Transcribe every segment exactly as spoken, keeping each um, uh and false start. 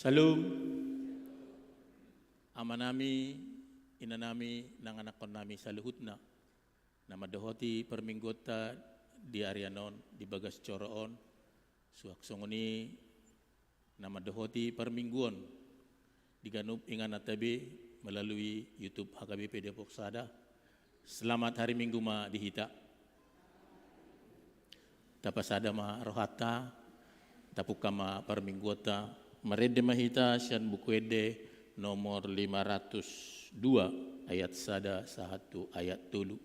Syalom. Amanami, inanami, nang anakkonnami saluhutna, na mandohoti parmingguonta di arian on, di bagas joro on, suang songon i na mandohoti parmingguon di ganup ingananta be melalui YouTube H K B P Depok Sada. Selamat hari Minggu ma di hita. Tapasada ma rohanta, tapungka ma parmingguonta, marende ma hita sian Buku Ende nomor lima ratus dua, ayat sada sahat tu ayat tolu.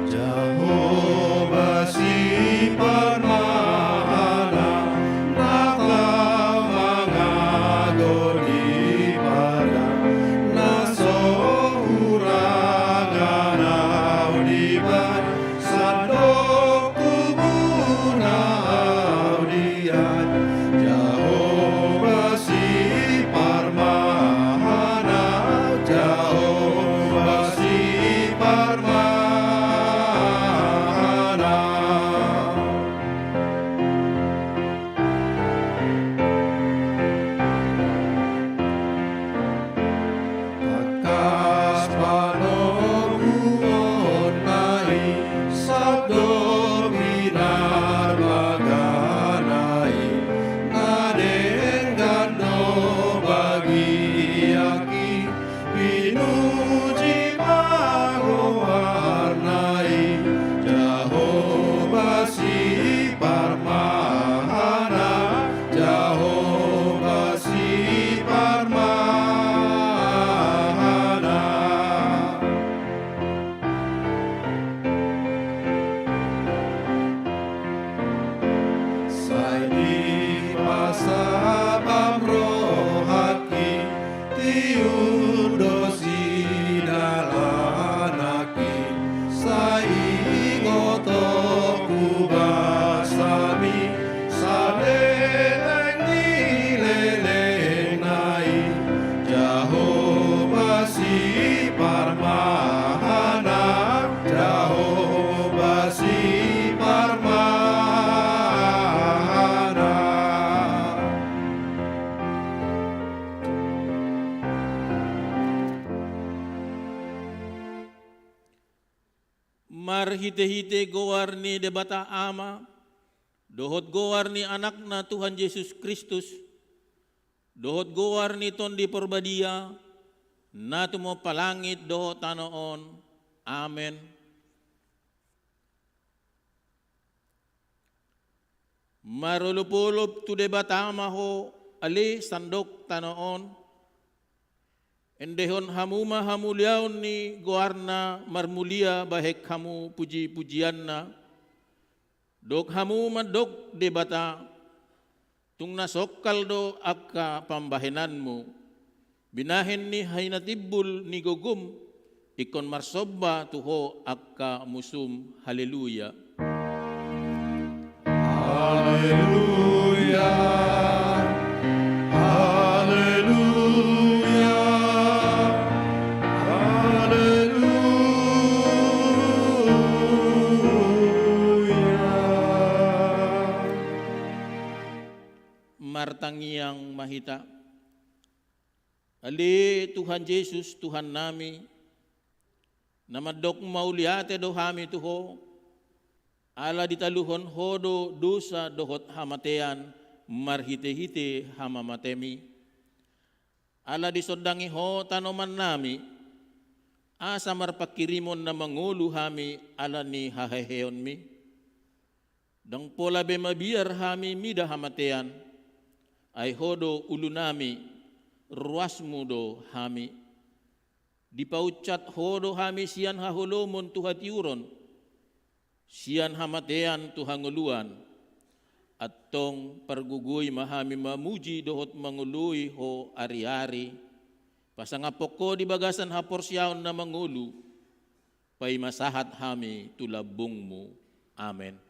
Jahowa siparmahan, na tau mangago di padan, na so hurang au dibahen, sandok tubu na au diajar. Jahowa siparmahan, Jahowa siparmahan. Tangkas panoguonna i, sahat do pinarbagana i, na denggan do bagianki, pinuji ma goarna i. Jahowa siparmahan, Jahowa siparmahan. Ingot ho hubahen hami saleleng ni lelengna i, Jahowa siparmahan, Jahowa siparmahan. Marhitehite goar ni Debata Ama, dohot goar ni Anakna Tuhan Jesus Kristus, dohot goar ni Tondi Parbadia, na tumompa langit dohot tano on. Amen. Marolopolop tu Debata ma ho, ale sandok tano on. Endehon hamu ma hamuliaon ni goarna, marmulia bahen hamu pujipujianna. Dok hamu mandok Debata, tung na songkal do angka pambahenanmu. Binahen ni hinatimbul ni gogom, ingkon marsomba tu ho angka musum. Haleluya. Haleluya. Haleluya. Haleluya. Martangiang ma hita. Ale Tuhan Jesus, Tuhannami, na mandok mauliate do hami tu ho, ala ditaluhon ho do dosa dohot hamatean marhitehite hamamatemi. Ala disondangi ho tanomannami, asa marpanghirimon na mangolu hami ala ni haheheonmi. Ndang pola be mabiar hami mida hamatean, ai ho do ulunami, ruasmu do hami. Dipaunsat ho do hami sian haholomon tu hatiuron, sian hamatean tu hangoluan. Antong pargogoi ma hami mamuji dohot mangoloi ho ariari, pasangaphon ho di bagasan haporseaon na mangolu, paima sahat hami tu lambungmu. Amen.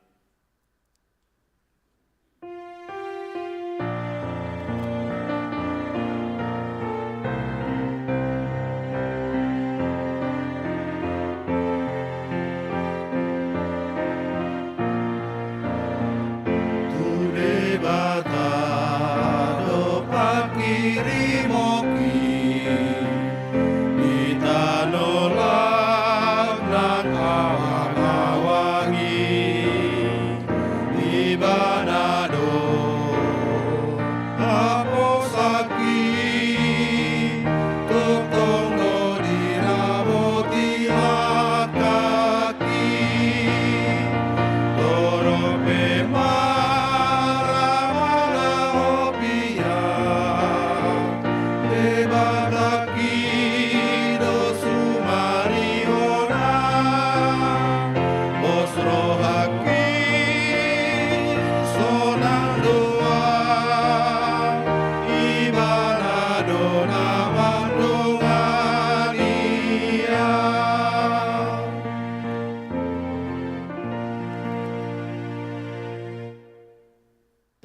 Tu Debata do panghirimon i, di tano lang nang awangawang i. Ibana do haposanki, tongtong do diramoti hatangki. Torop pe marhaha laho piak, Debatangki do sumarihon ahu. Pos rohangki sonang do ahu, Ibana do na mandongani ahu.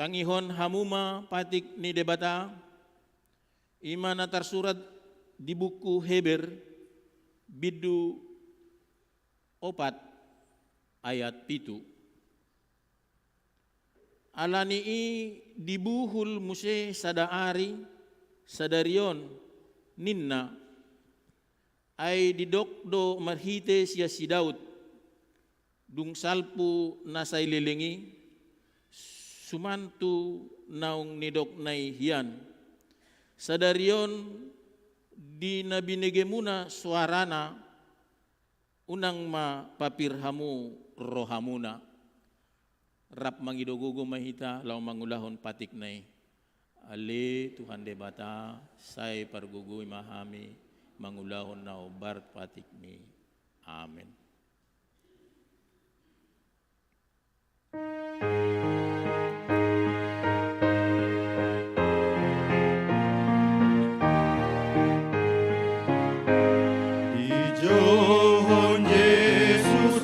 Tangihon hamu ma patik ni Debata, i ma na tarsurat di buku Heber, bindu opat ayat pitu. Ala ni i dibuhul muse sada ari, sadari on, ninna, ai didok do marhite sian si Daud, dung salpu na sai leleng i, suman tu naung nidokna i hian. Sadari on di na binegemuna soarana, unang ma papir hamu rohamuna. Rap mangido gogo ma hita laho mangulahon patikna i. Ale Tuhan Debata, sai pargogoi ma hami mangulahon na hombar patikmi. Amen. Dijouhon Jesus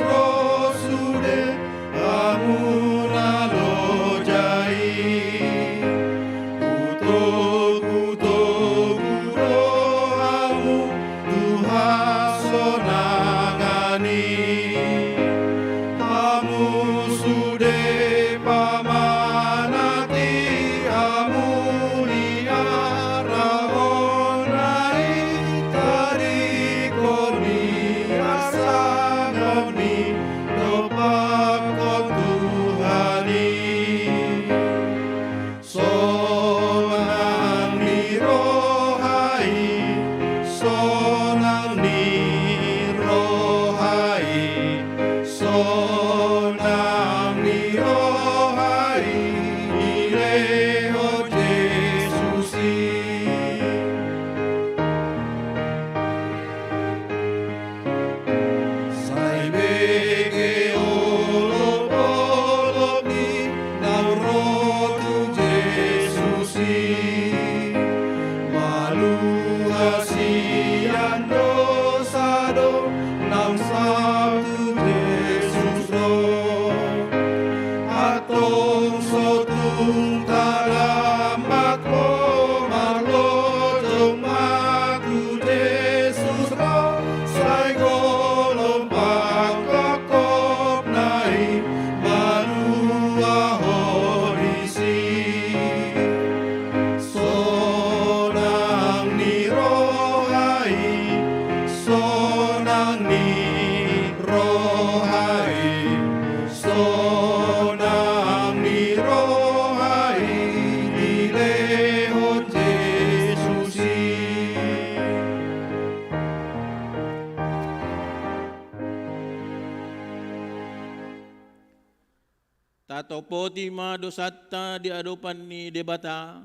Tatopoti ma dosanta di adopan ni Debata,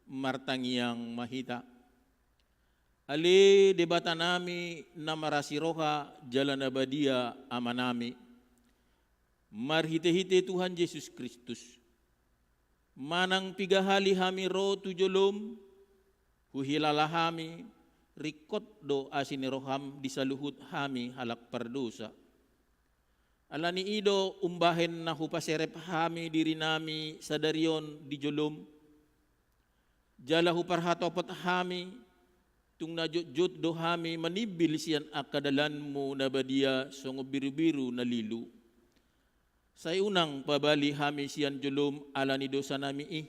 martangiang ma hita. Ale Debatanami na marasi roha jala na badia Amanami, marhitehite Tuhan Jesus Kristus, manang piga hali hami ro tu jolom, huhilala hami, ringkot do asi ni roham di saluhut hami halak pardosa. Ala ni i do umbahen na hupaserep hami dirinami sadari on di jolom, jala huparhatopot hami, tung na jotjot do hami manimbil sian angka dalanmu na badia songon birubiru na lilu. Sai unang pabali hami sian jolom ala ni dosanami i.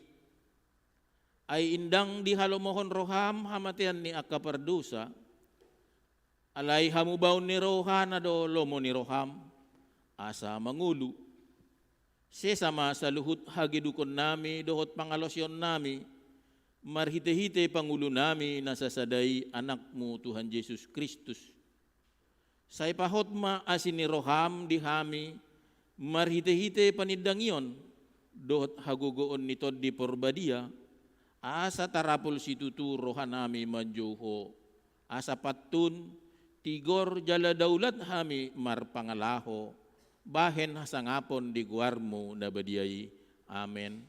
Ai indang dihalomohon roham hamatean ni angka pardosa, alai hamubaon ni rohana do lomo ni roham, asa mangolu. Sesa ma saluhut hagedukonnami dohot pangalaosionnami, marhitehite pangulunami na sasada i, Anakmu Tuhan Jesus Kristus. Sai pahot ma asi ni roham di hami, marhitehite panindangion dohot hagogoon ni Tondi Porbadia, asa tarapul situtu rohanami manjou Ho, asa pantun, tigor jala daulat hami marpangalaho, bahen hasangapon di goarmu na badia i. Amen.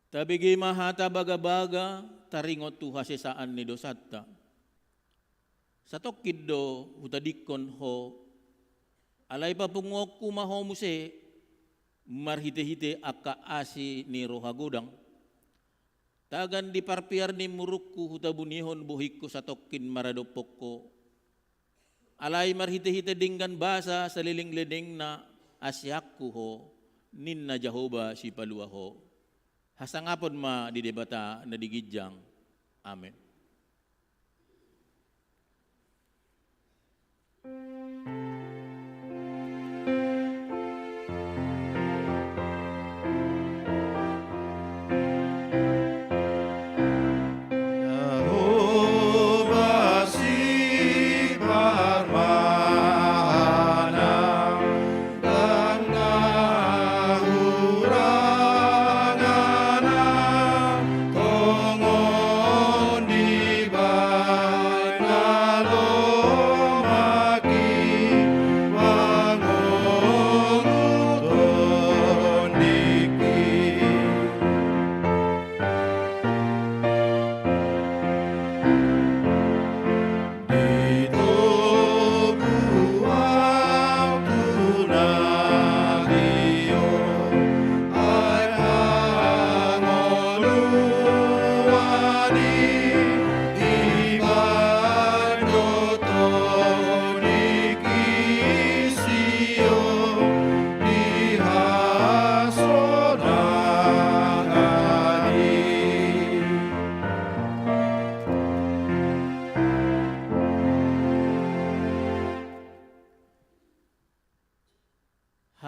Tabege ma hata bagabaga taringot tu hasesaan ni dosanta. Satongkin do hutadingkon ho, alai papunguonku ma ho muse marhitehite angka asi ni roha godang. Tagan di parpiar ni murukku hutabunihon bohingku satongkin maradophon ho. Alai marhitehite denggan basa saleleng lelengna, aseanku ho, ninna Jahowa Sipalua ho. Hasangapon ma di Debata na di ginjang. Amen.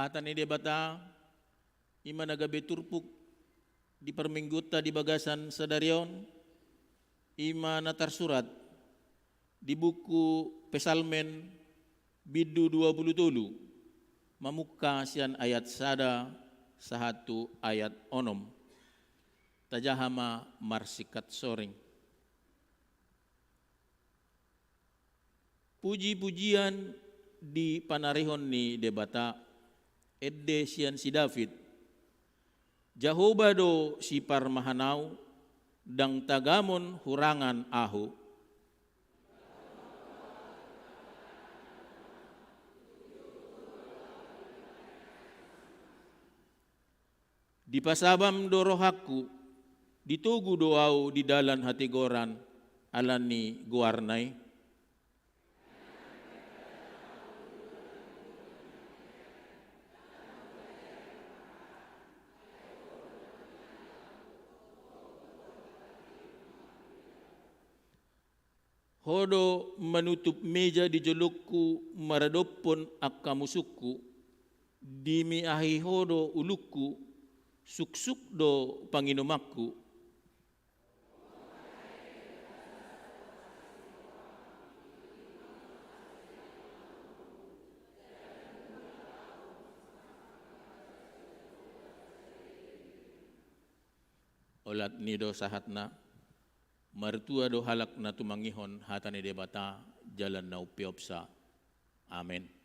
Hata ni Debata, i ma na gabe turpuk di parmingguonta di bagasan sadari on, i ma na tarsurat di buku Psalmen bindu dua pulu tolu, mamungka sian ayat sada sahat tu ayat onom. Tajaha ma marsingkat soring. Puji-pujian di panarihon ni Debata, ende sian si David. Jahowa do siparmahan ahu, ndang tagamon hurangan ahu. Dipasabam do rohangku, ditogu do ahu di dalan hatigoran ala ni goarna i. Ho do manutup meja di jolongku maradophon angka musungku, dimiahi ho do ulungku, suksuk do panginumanku. Olat ni do sahatna, martua do halak na tumangihon hata ni Debata jala na umpeopsa. Amen.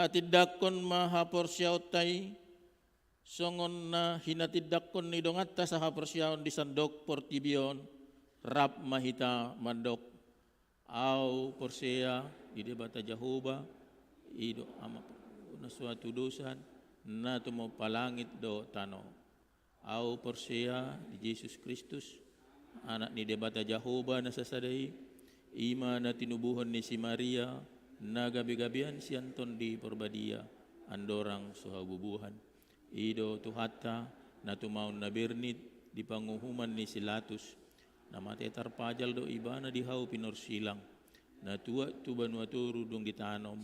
Tindanghon ma haporseaonta i, songon na hinatindanghon ni donganta sahaporseaon di sandok portibi on, rap ma hita mandok: Ahu porsea di Debata Jahowa, i do Ama na so hatudosan, na tumompa langit dohot tano. Ahu porsea di Jesus Kristus, Anak ni Debata Jahowa na sasada i, i ma na tinubuhon ni si Maria, na gabegabean sian Tondi Porbadia, andorang so habubuhan. I do Tuhanta, na tumaon na bernit di panguhuman ni si Latus, na mate tarpajal do ibana di hau pinorsilang, na tuat tu banua toru dung ditanom,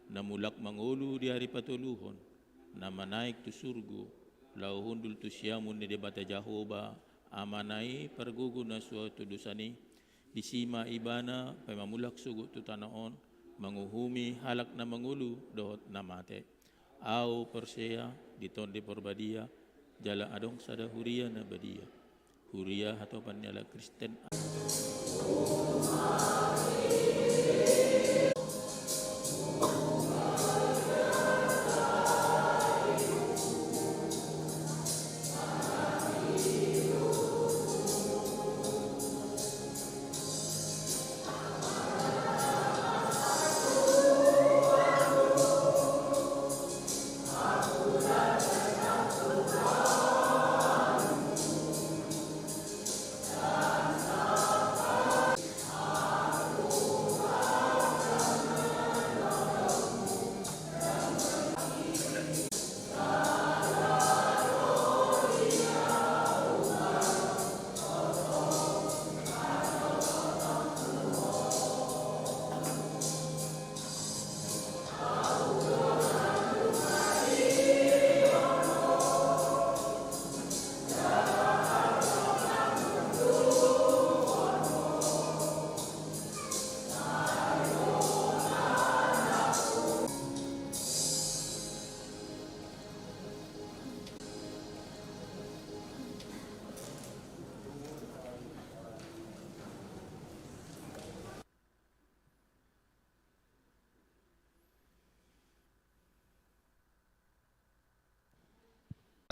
na mulak mangolu di ari patoluhon, na manaek tu surgo, laho hundul tu siamun ni Debata Jahowa, Amana i pargogo na so hatudosan i, disi ma ibana paima mulak sogot tu tano on, manguhumi halak na mangolu dohot na mate. Ahu porsea di Tondi Porbadia, jala adong sada huria na badia. Huria hatopan ni halak Kristen.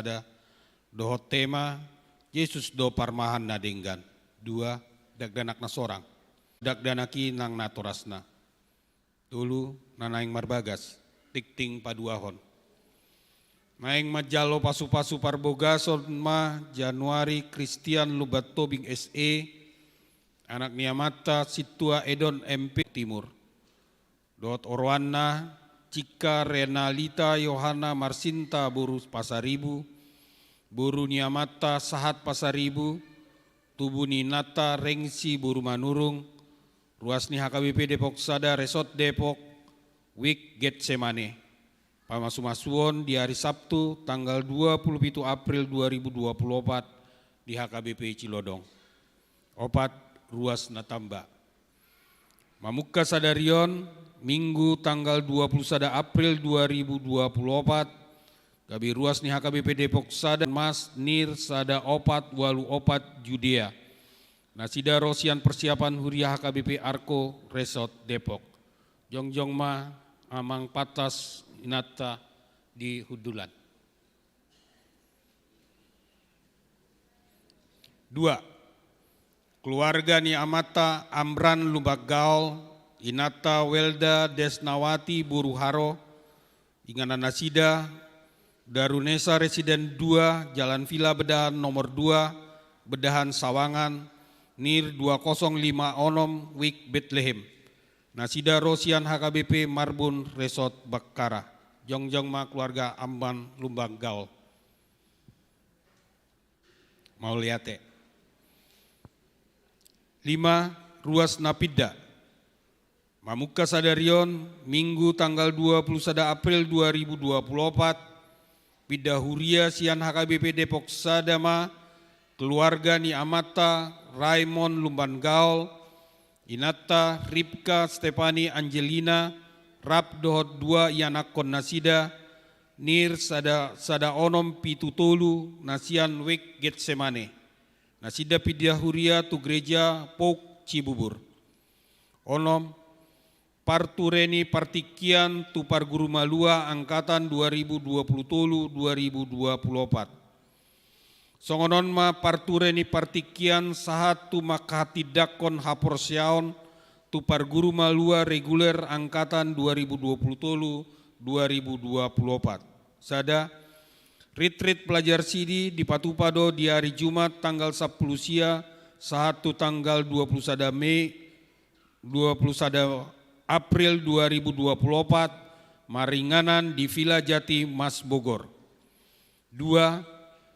Sada, dohot tema, Jesus do parmahan na denggan. Dua, dakdanak na sorang. Dakdanak i nang natorasna. Tolu, na naeng marbagas, tingting paduahon. Naeng manjalo pasupasu parbogason ma Januari Kristian Lumban Tobing S E, anak ni amanta Sintua Edon M P Timur. Dohot oroanna, Cikka Renalita Yohana Marsinta boru Pasaribu, boru ni amanta Sahat Pasaribu, tubu ni inanta Rengsi boru Manurung, ruas ni H K B P Depok Sada Resort Depok, Wik Getsemane. Pamasumasuon di ari Sabtu tanggal dua puluh pitu April dua ribu dua puluh opat di H K B P Cilodong. Opat, ruas na tamba. Mamungka sadari on, Minggu tanggal dua puluh sada April dua ribu dua puluh opat, gabe ruas ni H K B P Depok Sada Mas Nir sada opat ualu opat Judea. Nasida ro sian persiapan huria H K B P Arko Resort Depok. Jongjong ma amang pantas inanta di hundulan. Dua, keluarga ni amanta Amran Lumban Gaol, inanta Welda Desnawati boru Haro, inganan nasida, Darunesa Residen dua, Jalan Villa Bedahan nomor dua, Bedahan Sawangan, Nir dua kosong lima onom, Wik Betlehem. Nasida ro sian H K B P Marbun Resort Bakkara. Jongjong ma keluarga Amran Lumban Gaol. Mauliate. Lima, ruas na pinda. Mamungka sadari on, Minggu tanggal dua puluh sada April dua ribu dua puluh opat, pinda huria sian H K B P Depok Sada ma keluarga ni amanta Raimon Lumban Gaol, inanta Ripka Stepani Angelina, rap dohot dua ianakhon nasida, Nir sada, sada onom pitu tolu, na sian Wik Getsemane. Nasida pinda huria tu gereja Pouk Cibubur. Onom, parture ni partingkian tu parguru malua angkatan dua ribu dua puluh tolu dua ribu dua puluh opat. Songon on ma parture ni partingkian sahat tu manghatindanghon haporseaon tu parguru malua reguler angkatan dua ribu dua puluh tolu dua ribu dua puluh opat. Sada, ritrit pelajar sidi dipatupa do di ari Jumat tanggal sampulu sia sahat tu tanggal dua puluh sada Mei, dua puluh sada April dua ribu dua puluh opat, maringanan di Villa Jati Mas Bogor. Dua,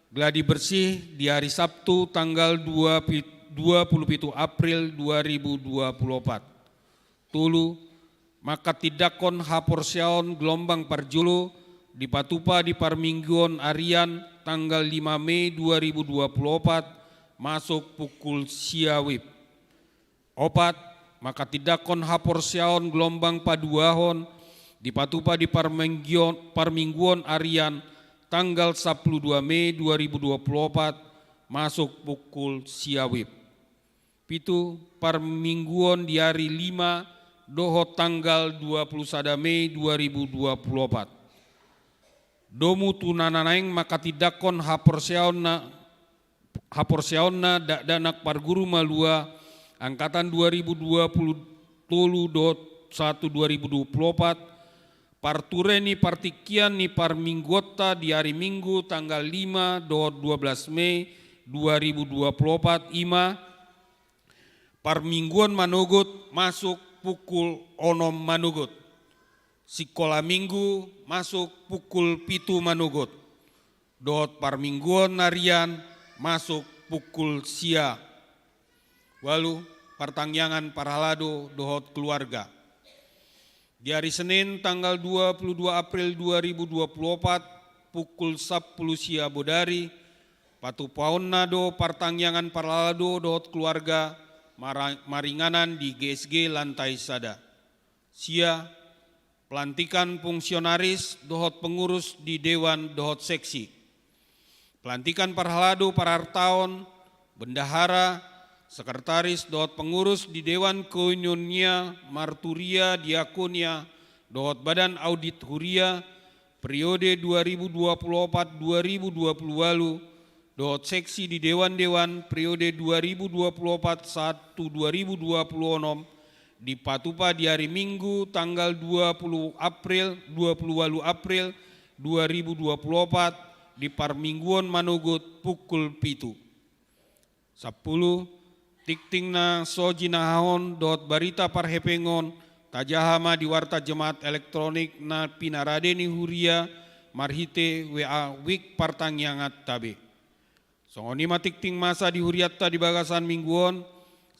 gladi bersih di ari Sabtu tanggal dua pi-, dua puluh pitu April dua ribu dua puluh opat. Tolu, manghatindanghon haporseaon gelombang parjolo dipatupa di parmingguon arian tanggal lima Mei dua ribu dua puluh opat masuk pukul sia WIB. Opat, manghatindanghon haporseaon gelombang paduahon dipatupa di parmingguon, parmingguon arian tanggal sampulu dua Mei dua ribu dua puluh opat masuk pukul sia WIB. Pitu, parmingguon di ari lima dohot tanggal dua puluh sada Mei dua ribu dua puluh opat. Domu tu na naeng manghatindanghon haporseaonna, haporseaonna dakdanak parguru malua angkatan dua ribu dua puluh tolu dohot sahat tu dua ribu dua puluh opat, parture ni partingkian ni parmingguonta di ari Minggu tanggal lima dohot dua belas Mei dua ribu dua puluh opat, i ma parmingguon manogot masuk pukul onom manogot. Sikola Minggu masuk pukul pitu manogot. Dohot parmingguon arian masuk pukul sia. Ualu, partangiangan parhalado dohot keluarga. Di ari Senin tanggal dua puluh dua April dua ribu dua puluh opat pukul sampulu sia bodari, patupaonna do partangiangan parhalado dohot keluarga mara-, maringanan di G S G lantai sada. Sia, pelantikan fungsionaris dohot pengurus di dewan dohot seksi. Pelantikan parhalado parartaon, bendahara, sekretaris dohot pengurus di dewan koinonia, marturia, diakonia, dohot badan audit huria, periode dua ribu dua puluh opat dua ribu dua puluh ualu, dohot seksi di dewan-dewan periode dua ribu dua puluh opat sahat tu dua ribu dua puluh onom, dipatupa di ari Minggu tanggal dua puluh April, dua puluh ualu April dua ribu dua puluh opat, di parmingguon manogot pukul pitu. Sampulu, tingting na so jinahahon dohot barita parhepengon tajaha ma di warta jemaat elektronik na pinarade ni huria marhite W A wik partangianganta be. Songon i ma tingting masa di hurianta di bagasan minggu on,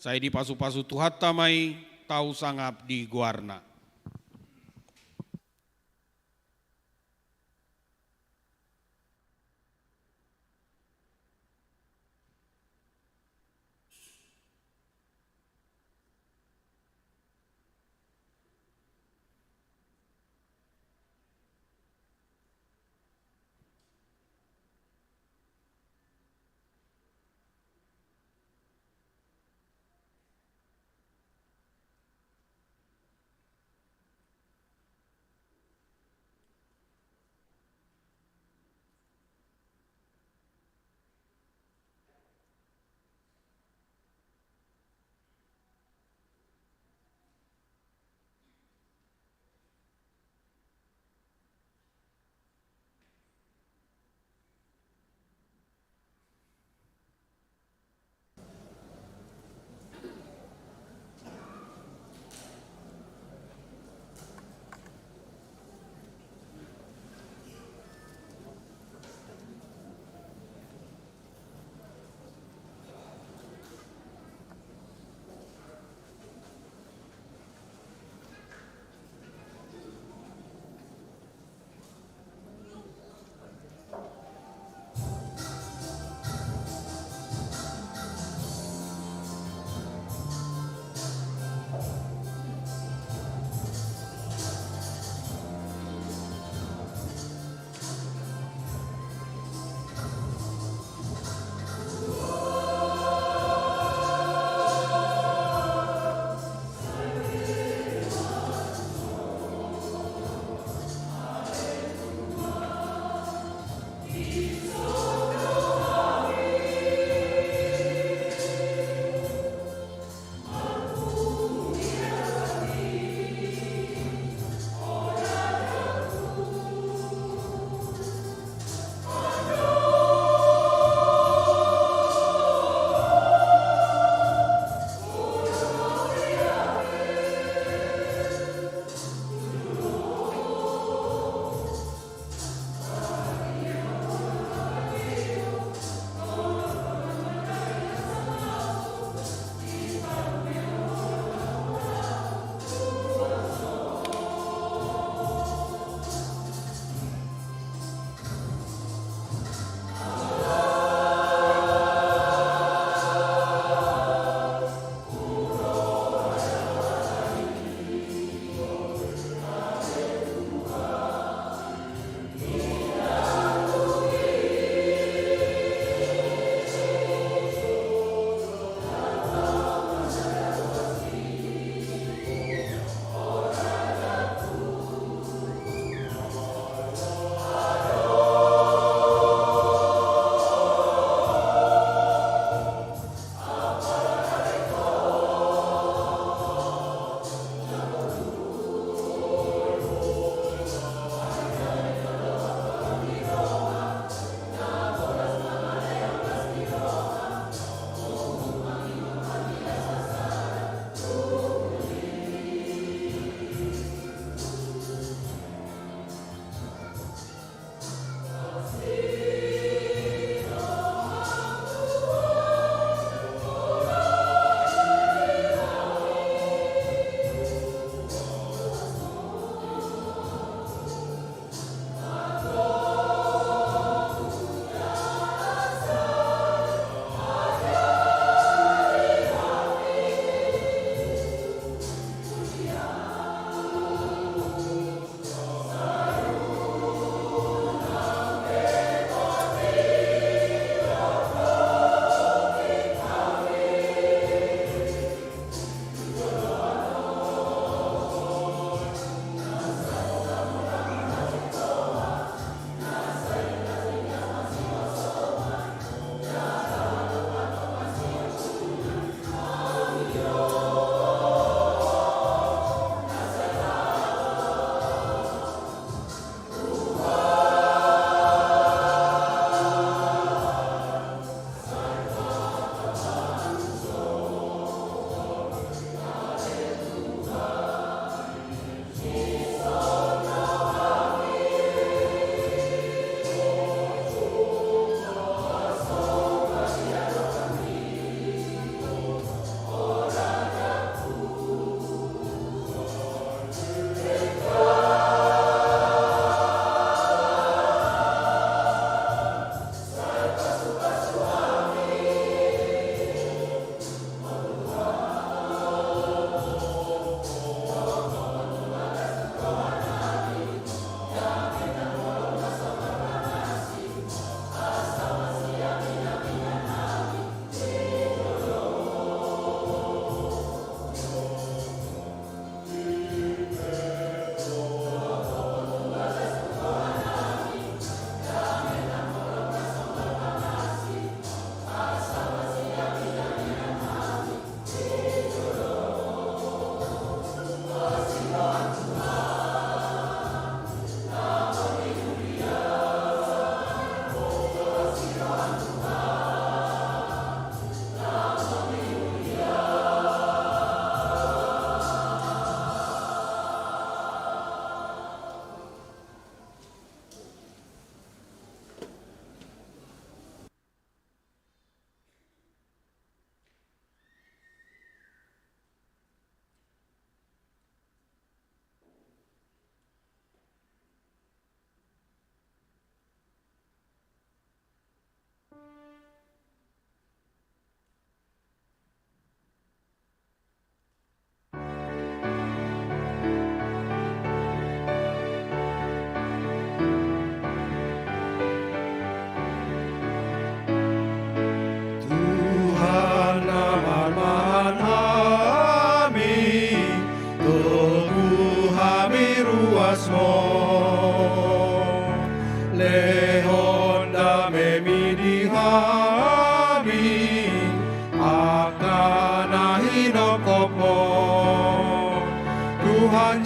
sai dipasu-pasu Tuhanta ma i, tau sangap di goarna.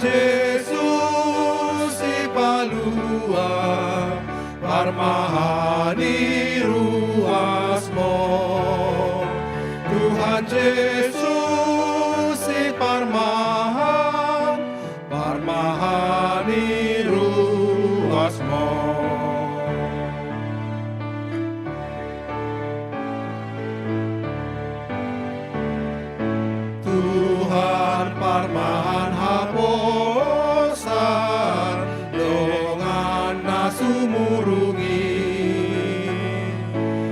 Jesus Sipalua, parmahan i ruasMon. Tuhan Jesus Siparmahan, parmahan i ruasMon. Tuhan parmahan haposan dongan na sumurung i,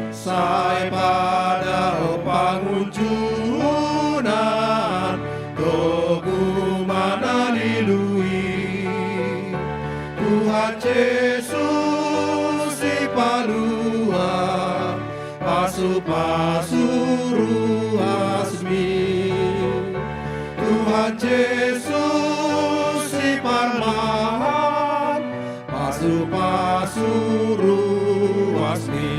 sai padao pangunjunan togu ma na lilu i. Tuhan Jesus Sipalua, pasupasu ruasMi. Tuhan Jesus Siparmahan, pasupasu ruasMi.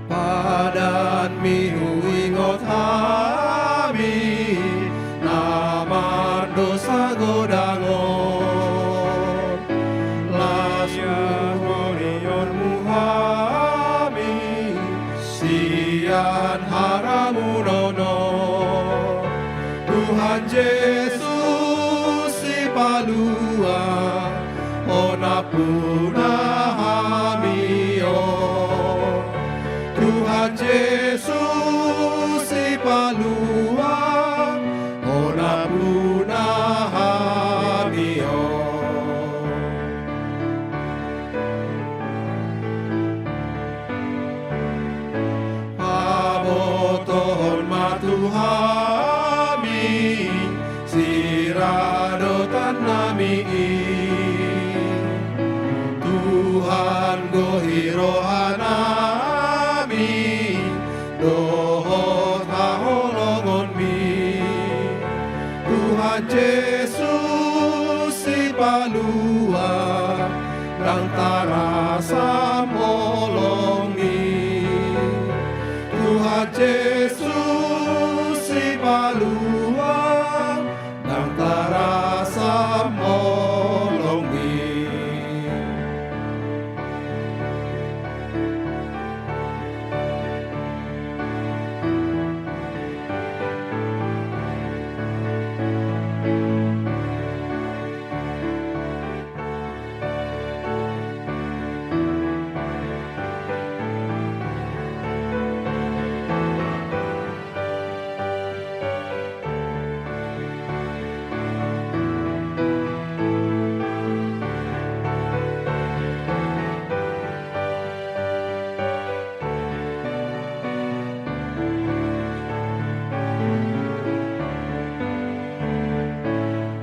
Padanmi huingot hami na mardosa godang on, laos huhorihonmu hami sian haramunon on. Tuhan Jesus Sipalua, Ho na ampuna hami on. Tuhan Jesus Sipalua, Ho na ampuna hami on. Pabotohon ma tu hami siradotan nami i. Tuhan, gohi roha nami dohot haholongonmi. Tuhan Jesus Sipalua, ndang tarasam holongmi. Tuhan Jesus Sipalua, ndang tarasam holongmi.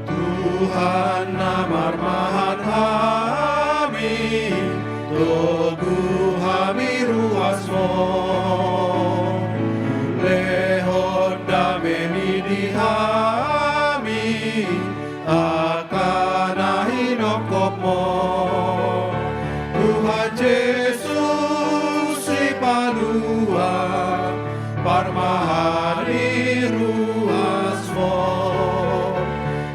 Tuhan na marmahan hami, togu hami ruasMon. Lehon damemi di hami, angka na hinongkopMon. Tuhan Jesus Sipalua, parmahan i ruasMon.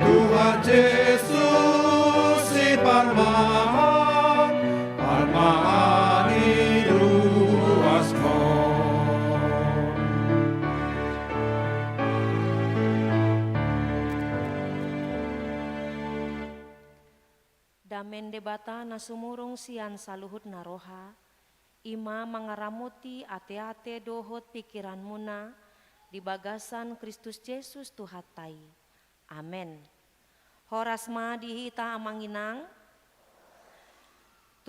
Tuhan Jesus Siparmahan, parmahan i ruasMon. Dame ni Debata na sumurung sian saluhut na roha, i ma mangaramoti ateate dohot pingkiranmuna di bagasan Kristus Jesus Tuhanta i. Amen. Horas ma di hita amang inang.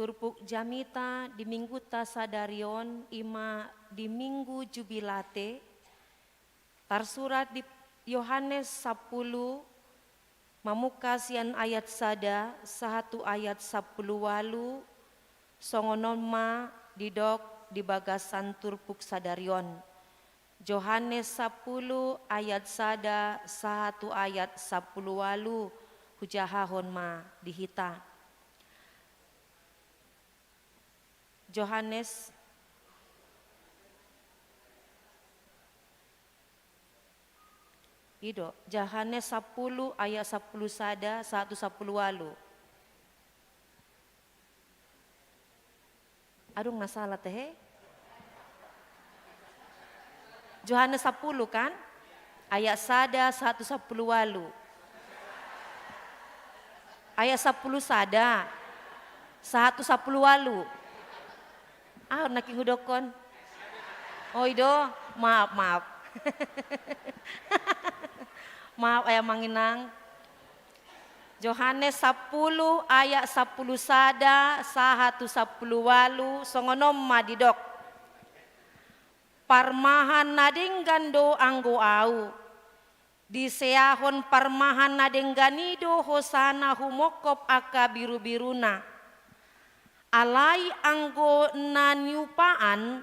Turpuk jamita di mingguta sadari on i ma di Minggu Jubilate, tarsurat di Yohanes sampulu, mamungka sian ayat sada sahat tu ayat sampulu ualu, songon on ma didok di bagasan turpuk sadari on. Johannes sampulu ayat sada sahat tu ayat sampulu ualu, hujahahon ma di hita. Johannes, i do, Johannes sampulu ayat sampulu sada sahat tu sampulu ualu. Adong na sala tehe? Johannes sampulu kan? Ayat sada sahat tu sampulu ualu. Ayat sampulu sada sahat tu sampulu ualu. Ah, na hudok on. Oh, i do. Maaf, maaf. Maaf, Ayah, Amang, Inang. Johannes sampulu ayat sampulu sada sahat tu sampulu ualu, songon on ma didok. Parmahan na denggan do anggo ahu. Diseahon parmahan na denggan i do hosana humongkop angka birubiruna. Alai anggo na niupaan,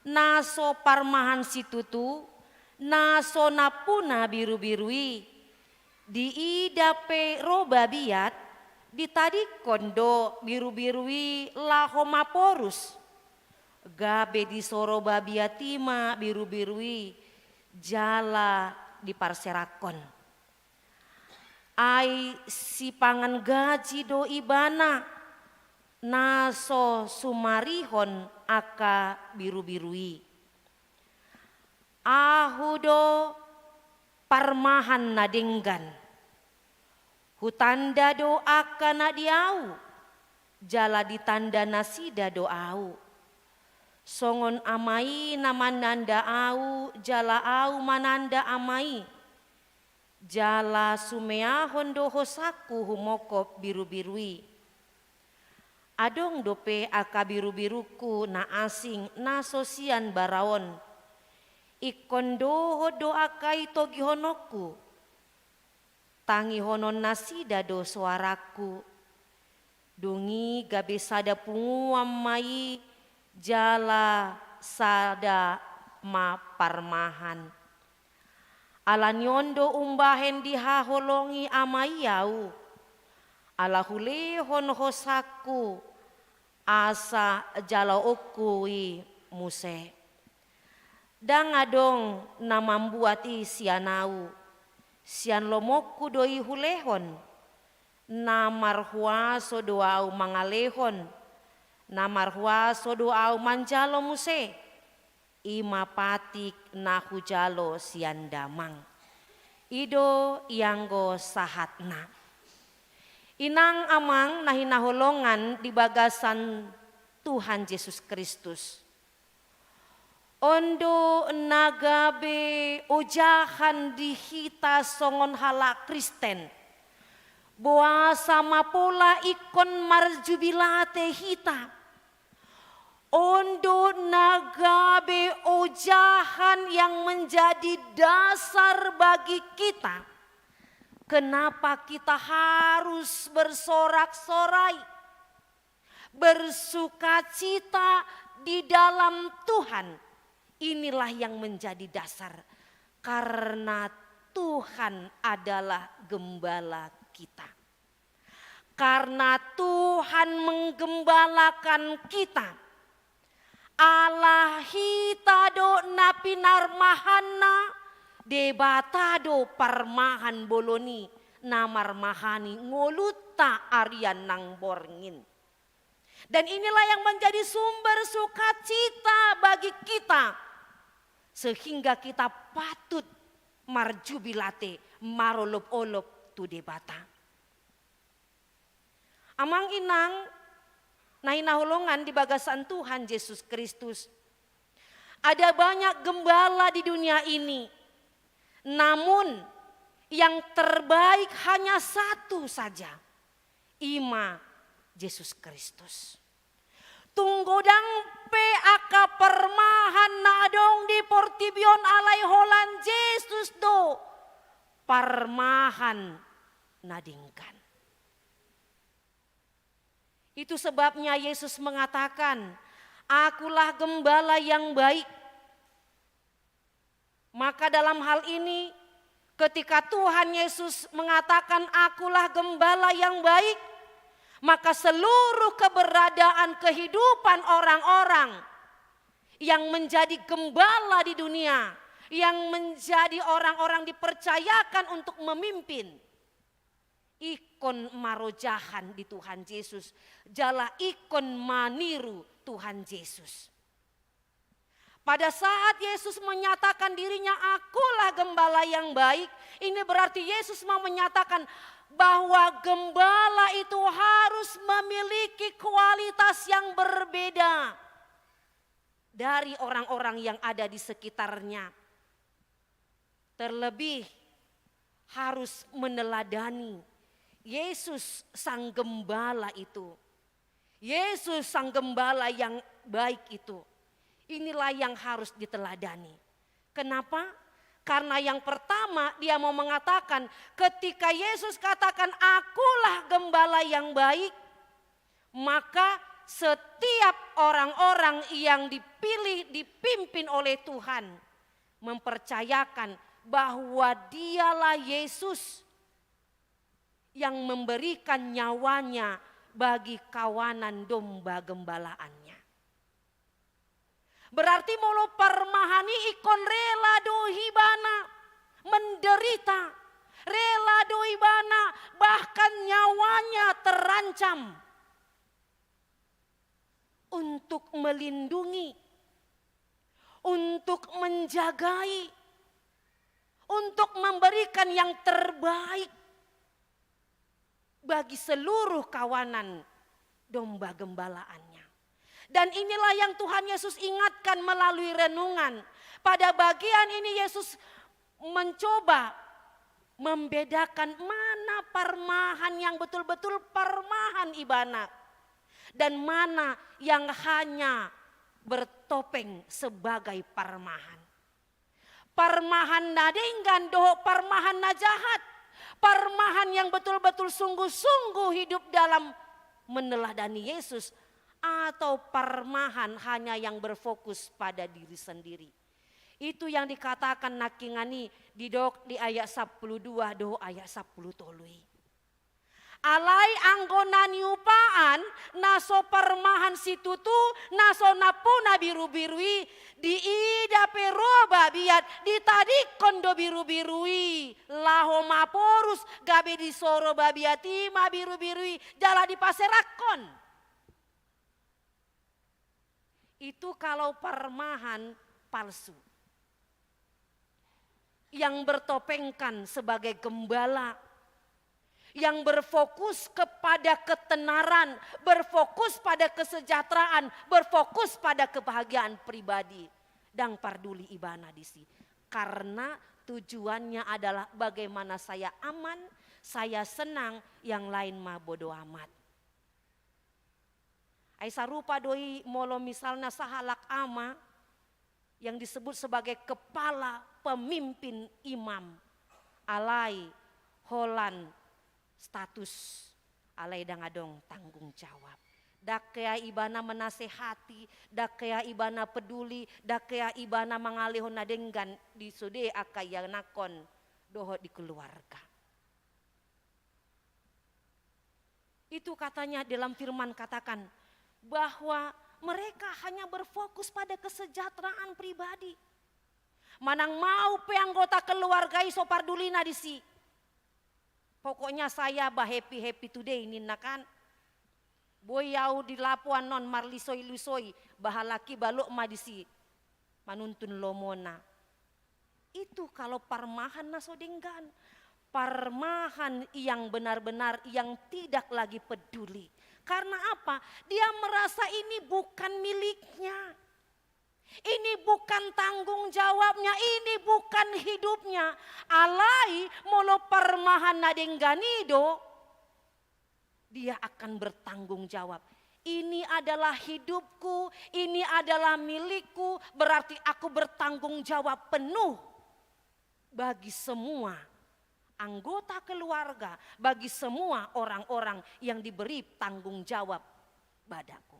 na so parmahan situtu, na so nampuna birubiru i. Diida pe ro babiat, ditadingkon do birubiru i laho maporus. Gabe disoro babiat i ma birubiru i, jala diparserangkon. Ai sipangan gaji do ibana, na so sumarihon angka birubiru i. Ahu do parmahan na denggan. Hutanda do angka na di ahu, jala ditanda nasida do ahu. Songon Ama i na mananda ahu, jala ahu mananda Ama i. Jala sumeahon do hosangku humongkop birubiru i. Adong dope angka birubirungku na asing na so sian bara on. Ingkon dohot do angka i togihononku. Tangihonon nasida do soarangku. Dung i gabe sada punguan ma i jala sada ma parmahan. Ala ni on do umbahen dihaholongi Ama i ahu. Ala hulehon hosangku asa jaloonku i muse. Ndang adong na mambuat i sian ahu. Sian lomonku do i hulehon. Na marhuaso do ahu mangalehon. Na marhuaso do ahu manjalo muse. I ma patik na hujalo sian Damang. I do ianggo sahatna. Inang amang na hinaholongan di bagasan Tuhan Jesus Kristus. On do na gabe ojahan di hita songon halak Kristen. Boasa ma pola ingkon marjubilate hita. On do na gabe ojahan yang menjadi dasar bagi kita. Kenapa kita harus bersorak-sorai? Bersukacita di dalam Tuhan. Inilah yang menjadi dasar. Karena Tuhan adalah gembala kita. Karena Tuhan menggembalakan kita. Ala hita do na pinarmahanna, Debata do parmahan bolon i, na marmahani ngolunta arian nang borngin. Dan inilah yang menjadi sumber sukacita bagi kita, sehingga kita patut marjubilate, marolop-olop tu Debata. Amang inang na hinaholongan di bagasan Tuhan Jesus Kristus. Ada banyak gembala di dunia ini. Namun yang terbaik hanya satu saja. I ma Jesus Kristus. Tung godang pe angka parmahan na adong di portibi on, alai holan Jesus do parmahan na denggan. Itu sebabnya Yesus mengatakan, "Akulah gembala yang baik." Maka dalam hal ini, ketika Tuhan Yesus mengatakan, "Akulah gembala yang baik," maka seluruh keberadaan kehidupan orang-orang yang menjadi gembala di dunia, yang menjadi orang-orang dipercayakan untuk memimpin, ingkon marojahan di Tuhan Jesus, jala ingkon maniru Tuhan Jesus. Pada saat Yesus menyatakan dirinya, "Akulah gembala yang baik," ini berarti Yesus mau menyatakan bahwa gembala itu harus memiliki kualitas yang berbeda dari orang-orang yang ada di sekitarnya. Terlebih harus meneladani Yesus sang gembala itu. Yesus sang gembala yang baik itu. Inilah yang harus diteladani. Kenapa? Karena yang pertama, dia mau mengatakan, ketika Yesus katakan, "Akulah gembala yang baik," maka setiap orang-orang yang dipilih, dipimpin oleh Tuhan, mempercayakan bahwa Dialah Yesus yang memberikan nyawanya bagi kawanan domba gembalaannya. Berarti molo parmahan i ingkon rela do ibana menderita, rela do ibana bahkan nyawanya terancam untuk melindungi, untuk menjagai, untuk memberikan yang terbaik bagi seluruh kawanan domba gembalaannya. Dan inilah yang Tuhan Yesus ingatkan melalui renungan. Pada bagian ini Yesus mencoba membedakan mana parmahan yang betul-betul parmahan ibana dan mana yang hanya bertopeng sebagai parmahan. Parmahan na denggan dohot parmahan na jahat. Parmahan yang betul-betul sungguh-sungguh hidup dalam meneladani Yesus, atau parmahan hanya yang berfokus pada diri sendiri. Itu yang dikatakan nangkiningan i didok di ayat sampulu dua dohot ayat sampulu tolu i. Alai anggo na niupaan, na so parmahan situtu, na so nampuna birubiru i, diida pe ro babiat, ditadingkon do birubiru i laho maporus, gabe disoro babiat i ma birubiru i jala dipaserangkon. Itu kalau parmahan palsu. Yang bertopengkan sebagai gembala, yang berfokus kepada ketenaran, berfokus pada kesejahteraan, berfokus pada kebahagiaan pribadi. Ndang parduli ibana disi. Karena tujuannya adalah bagaimana saya aman, saya senang, yang lain ma bodo amat. Ai sarupa do i molo misalna sahalak ama yang disebut sebagai kepala pemimpin imam, alai holan status, alai ndang adong tanggung jawab. Ndang hea ibana menasehati, ndang hea ibana peduli, ndang hea ibana mangalehon na denggan di sude angka ianakhon dohot di keluarga. Itu katanya dalam firman katakan bahwa mereka hanya berfokus pada kesejahteraan pribadi. Manang mau pe anggota keluarga i so pardulina disi. Pokoknya saya ba happy-happy today ninna kan. Boi au di lapo annon marlisoi-lisoi, ba halak i balok ma disi manuntun lomona. Itu kalau parmahan na so denggan. Parmahan yang benar-benar yang tidak lagi peduli. Karena apa? Dia merasa ini bukan miliknya. Ini bukan tanggung jawabnya, ini bukan hidupnya. Alai molo parmahan na denggan i do, dia akan bertanggung jawab. Ini adalah hidupku, ini adalah milikku, berarti aku bertanggung jawab penuh bagi semua anggota keluarga, bagi semua orang-orang yang diberi tanggung jawab padaku.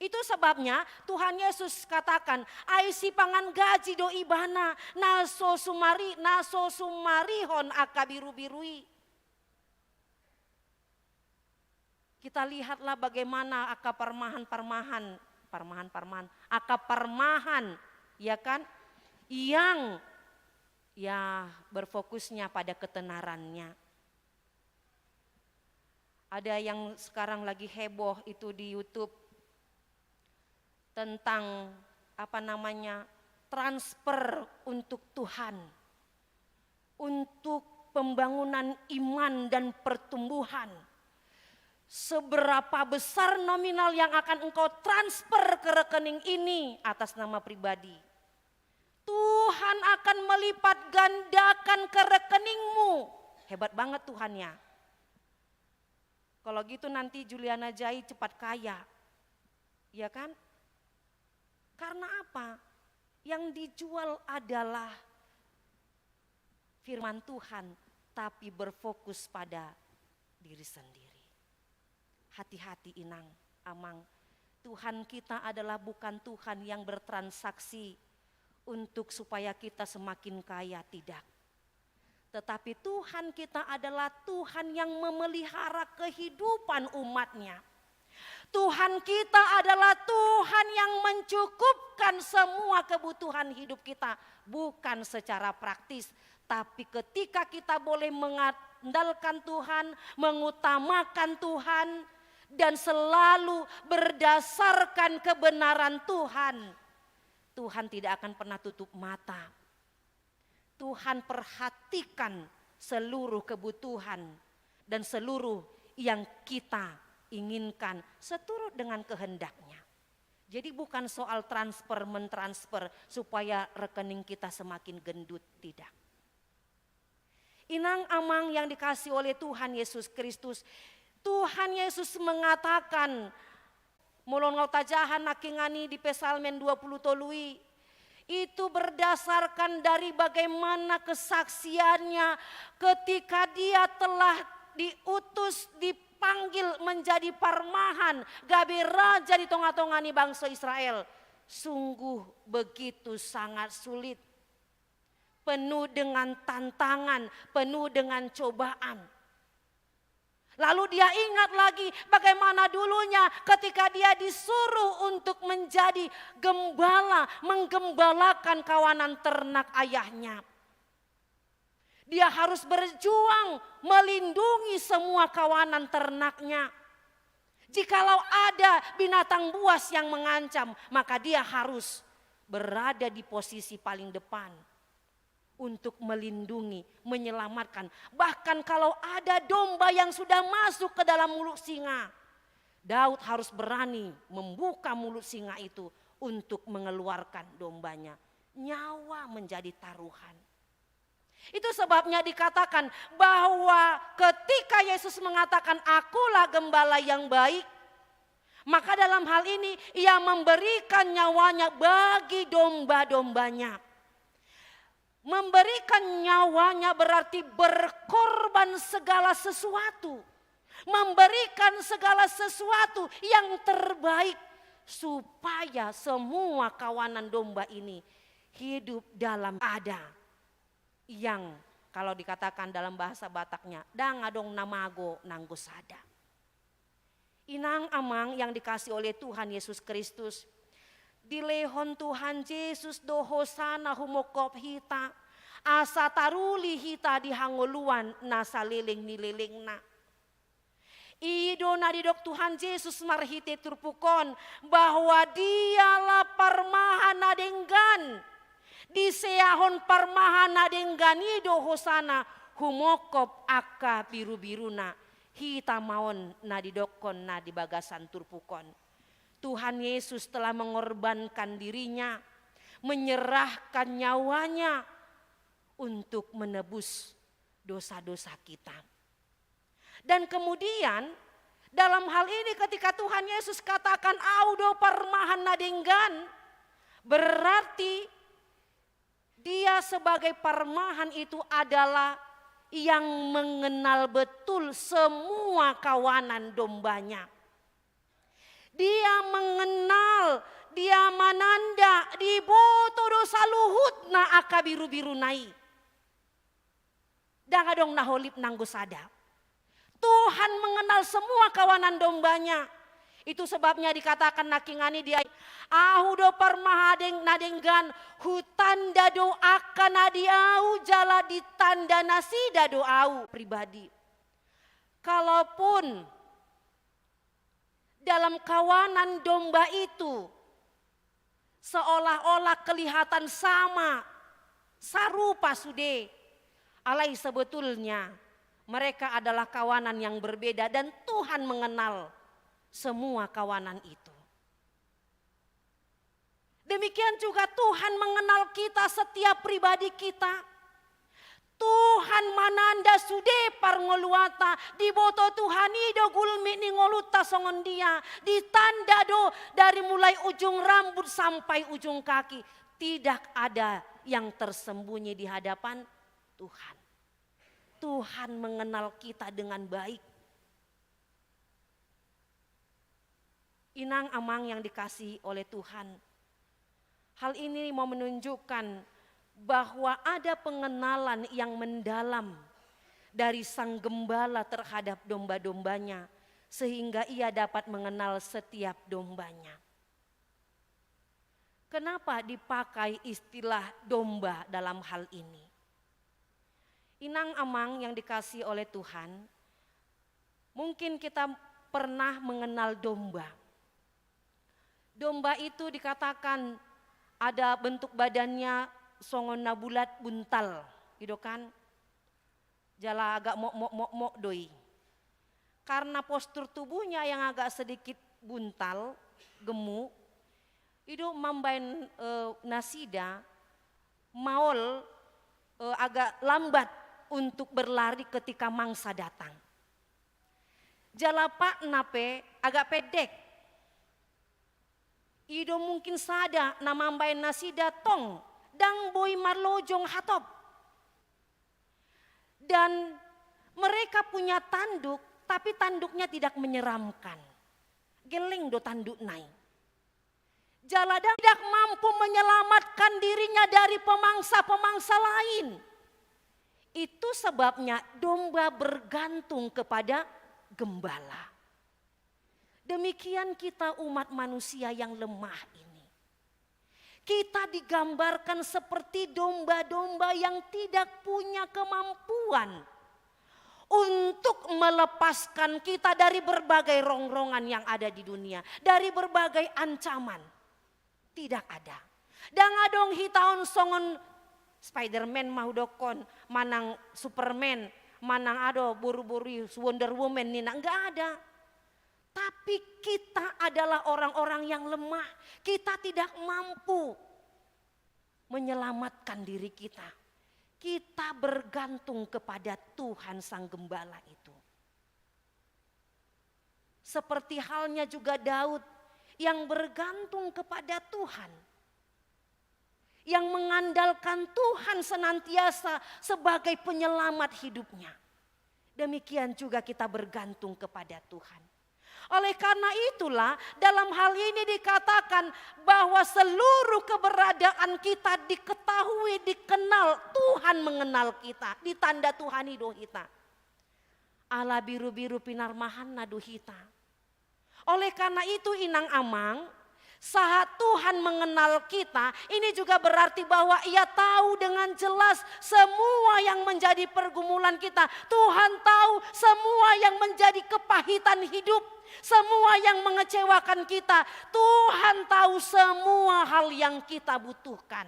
Itu sebabnya Tuhan Yesus katakan, "Ai sipangan gaji do ibana, na so sumari, na so sumarihon angka birubiru i." Kita lihatlah bagaimana angka parmahan-parmahan, parmahan-parmahan, angka parmahan, ya kan, yang, ya, berfokusnya pada ketenarannya. Ada yang sekarang lagi heboh itu di YouTube tentang, apa namanya, transfer untuk Tuhan, untuk pembangunan iman dan pertumbuhan. Seberapa besar nominal yang akan engkau transfer ke rekening ini atas nama pribadi, Tuhan akan melipat gandakan ke rekeningmu. Hebat banget Tuhan ya. Kalau gitu nanti Juliana Jai cepat kaya. Ya kan? Karena apa? Yang dijual adalah firman Tuhan, tapi berfokus pada diri sendiri. Hati-hati, Inang, Amang. Tuhan kita adalah bukan Tuhan yang bertransaksi untuk supaya kita semakin kaya, tidak. Tetapi Tuhan kita adalah Tuhan yang memelihara kehidupan umat-Nya. Tuhan kita adalah Tuhan yang mencukupkan semua kebutuhan hidup kita, bukan secara praktis, tapi ketika kita boleh mengandalkan Tuhan, mengutamakan Tuhan, dan selalu berdasarkan kebenaran Tuhan, Tuhan tidak akan pernah tutup mata. Tuhan perhatikan seluruh kebutuhan dan seluruh yang kita inginkan seturut dengan kehendak-Nya. Jadi bukan soal transfer mentransfer supaya rekening kita semakin gendut, tidak. Inang amang yang dikasihi oleh Tuhan Yesus Kristus, Tuhan Yesus mengatakan, molo tajaha nangkiningan i di Psalmen dua puluh tolu i, itu berdasarkan dari bagaimana kesaksiannya ketika dia telah diutus, dipanggil menjadi parmahan, gabe raja di tonga-tonga ni bangso Israel. Sungguh begitu sangat sulit, penuh dengan tantangan, penuh dengan cobaan. Lalu dia ingat lagi bagaimana dulunya ketika dia disuruh untuk menjadi gembala, menggembalakan kawanan ternak ayahnya. Dia harus berjuang melindungi semua kawanan ternaknya. Jikalau ada binatang buas yang mengancam, maka dia harus berada di posisi paling depan untuk melindungi, menyelamatkan. Bahkan kalau ada domba yang sudah masuk ke dalam mulut singa, Daud harus berani membuka mulut singa itu untuk mengeluarkan dombanya. Nyawa menjadi taruhan. Itu sebabnya dikatakan bahwa ketika Yesus mengatakan, "Akulah gembala yang baik," maka dalam hal ini Ia memberikan nyawanya bagi domba-dombanya. Memberikan nyawanya berarti berkorban segala sesuatu. Memberikan segala sesuatu yang terbaik supaya semua kawanan domba ini hidup dalam, ada yang, kalau dikatakan dalam bahasa Bataknya, ndang adong na mago nanggo sada. Inang amang yang dikasihi oleh Tuhan Yesus Kristus, dilehon Tuhan Jesus do hosana humongkop hita, asa taruli hita di hangoluan na saleleng ni lelengna. I do na didok Tuhan Jesus marhite turpuk on, bahwa Dialah parmahan na denggan. Diseahon parmahan na denggan i do hosana humongkop angka birubiruna. Hita ma on na didokkon na di bagasan turpuk on. Tuhan Yesus telah mengorbankan dirinya, menyerahkan nyawanya untuk menebus dosa-dosa kita. Dan kemudian Dalam hal ini, ketika Tuhan Yesus katakan, "Ahu do parmahan na denggan," berarti Dia sebagai parmahan itu adalah yang mengenal betul semua kawanan domba-Nya. Dia mengenal, Dia mananda, diboto do saluhutna angka biru-biruna i. Ndang adong na holip nanggo sada. Tuhan mengenal semua kawanan domba-Nya. Itu sebabnya dikatakan nangkiningan i di ayat, "Ahu do parmahan na denggan, hutanda do angka na di Ahu jala ditanda nasida do Ahu pribadi." Kalaupun dalam kawanan domba itu seolah-olah kelihatan sama, sarupa sude, alai sebetulnya mereka adalah kawanan yang berbeda dan Tuhan mengenal semua kawanan itu. Demikian juga Tuhan mengenal kita, setiap pribadi kita. Tuhan mananda sude parngoluanta, diboto Tuhan i do gulmit ni ngolunta songon dia, ditanda do dari mulai ujung rambut sampai ujung kaki. Tidak ada yang tersembunyi di hadapan Tuhan. Tuhan mengenal kita dengan baik. Inang amang yang dikasihi oleh Tuhan, hal ini mau menunjukkan bahwa ada pengenalan yang mendalam dari sang gembala terhadap domba-dombanya, sehingga ia dapat mengenal setiap dombanya. Kenapa dipakai istilah domba dalam hal ini? Inang amang yang dikasihi oleh Tuhan, mungkin kita pernah mengenal domba. Domba itu dikatakan ada bentuk badannya songon na bulat, buntal, gitu kan. Jala agak mokmok-mokmok do i. Karena postur tubuhnya yang agak sedikit buntal, gemuk, i do mambaen, eh, nasida maol, eh, agak lambat untuk berlari ketika mangsa datang. Jala patna pe agak pendek. I do mungkin sada na mambaen nasida tong, ndang boi marlojong hatop. Dan mereka punya tanduk, tapi tanduknya tidak menyeramkan. Gelleng do tandukna i. Jala ndang, tidak mampu menyelamatkan dirinya dari pemangsa-pemangsa lain. Itu sebabnya domba bergantung kepada gembala. Demikian kita umat manusia yang lemah ini. Kita digambarkan seperti domba-domba yang tidak punya kemampuan untuk melepaskan kita dari berbagai rongrongan yang ada di dunia, dari berbagai ancaman. Tidak ada. Ndang adong hita on songon Spiderman ma hudokkon, manang Superman, manang ado boru-boru i Wonder Woman ninna, nggak ada. Tapi kita adalah orang-orang yang lemah. Kita tidak mampu menyelamatkan diri kita. Kita bergantung kepada Tuhan Sang Gembala itu. Seperti halnya juga Daud yang bergantung kepada Tuhan, yang mengandalkan Tuhan senantiasa sebagai penyelamat hidupnya. Demikian juga kita bergantung kepada Tuhan. Oleh karena itulah, dalam hal ini dikatakan bahwa seluruh keberadaan kita diketahui, dikenal, Tuhan mengenal kita, ditanda Tuhan i do hita. Ala birubiru pinarmahanna do hita. Oleh karena itu, inang amang, saat Tuhan mengenal kita, ini juga berarti bahwa Ia tahu dengan jelas semua yang menjadi pergumulan kita. Tuhan tahu semua yang menjadi kepahitan hidup, semua yang mengecewakan kita. Tuhan tahu semua hal yang kita butuhkan.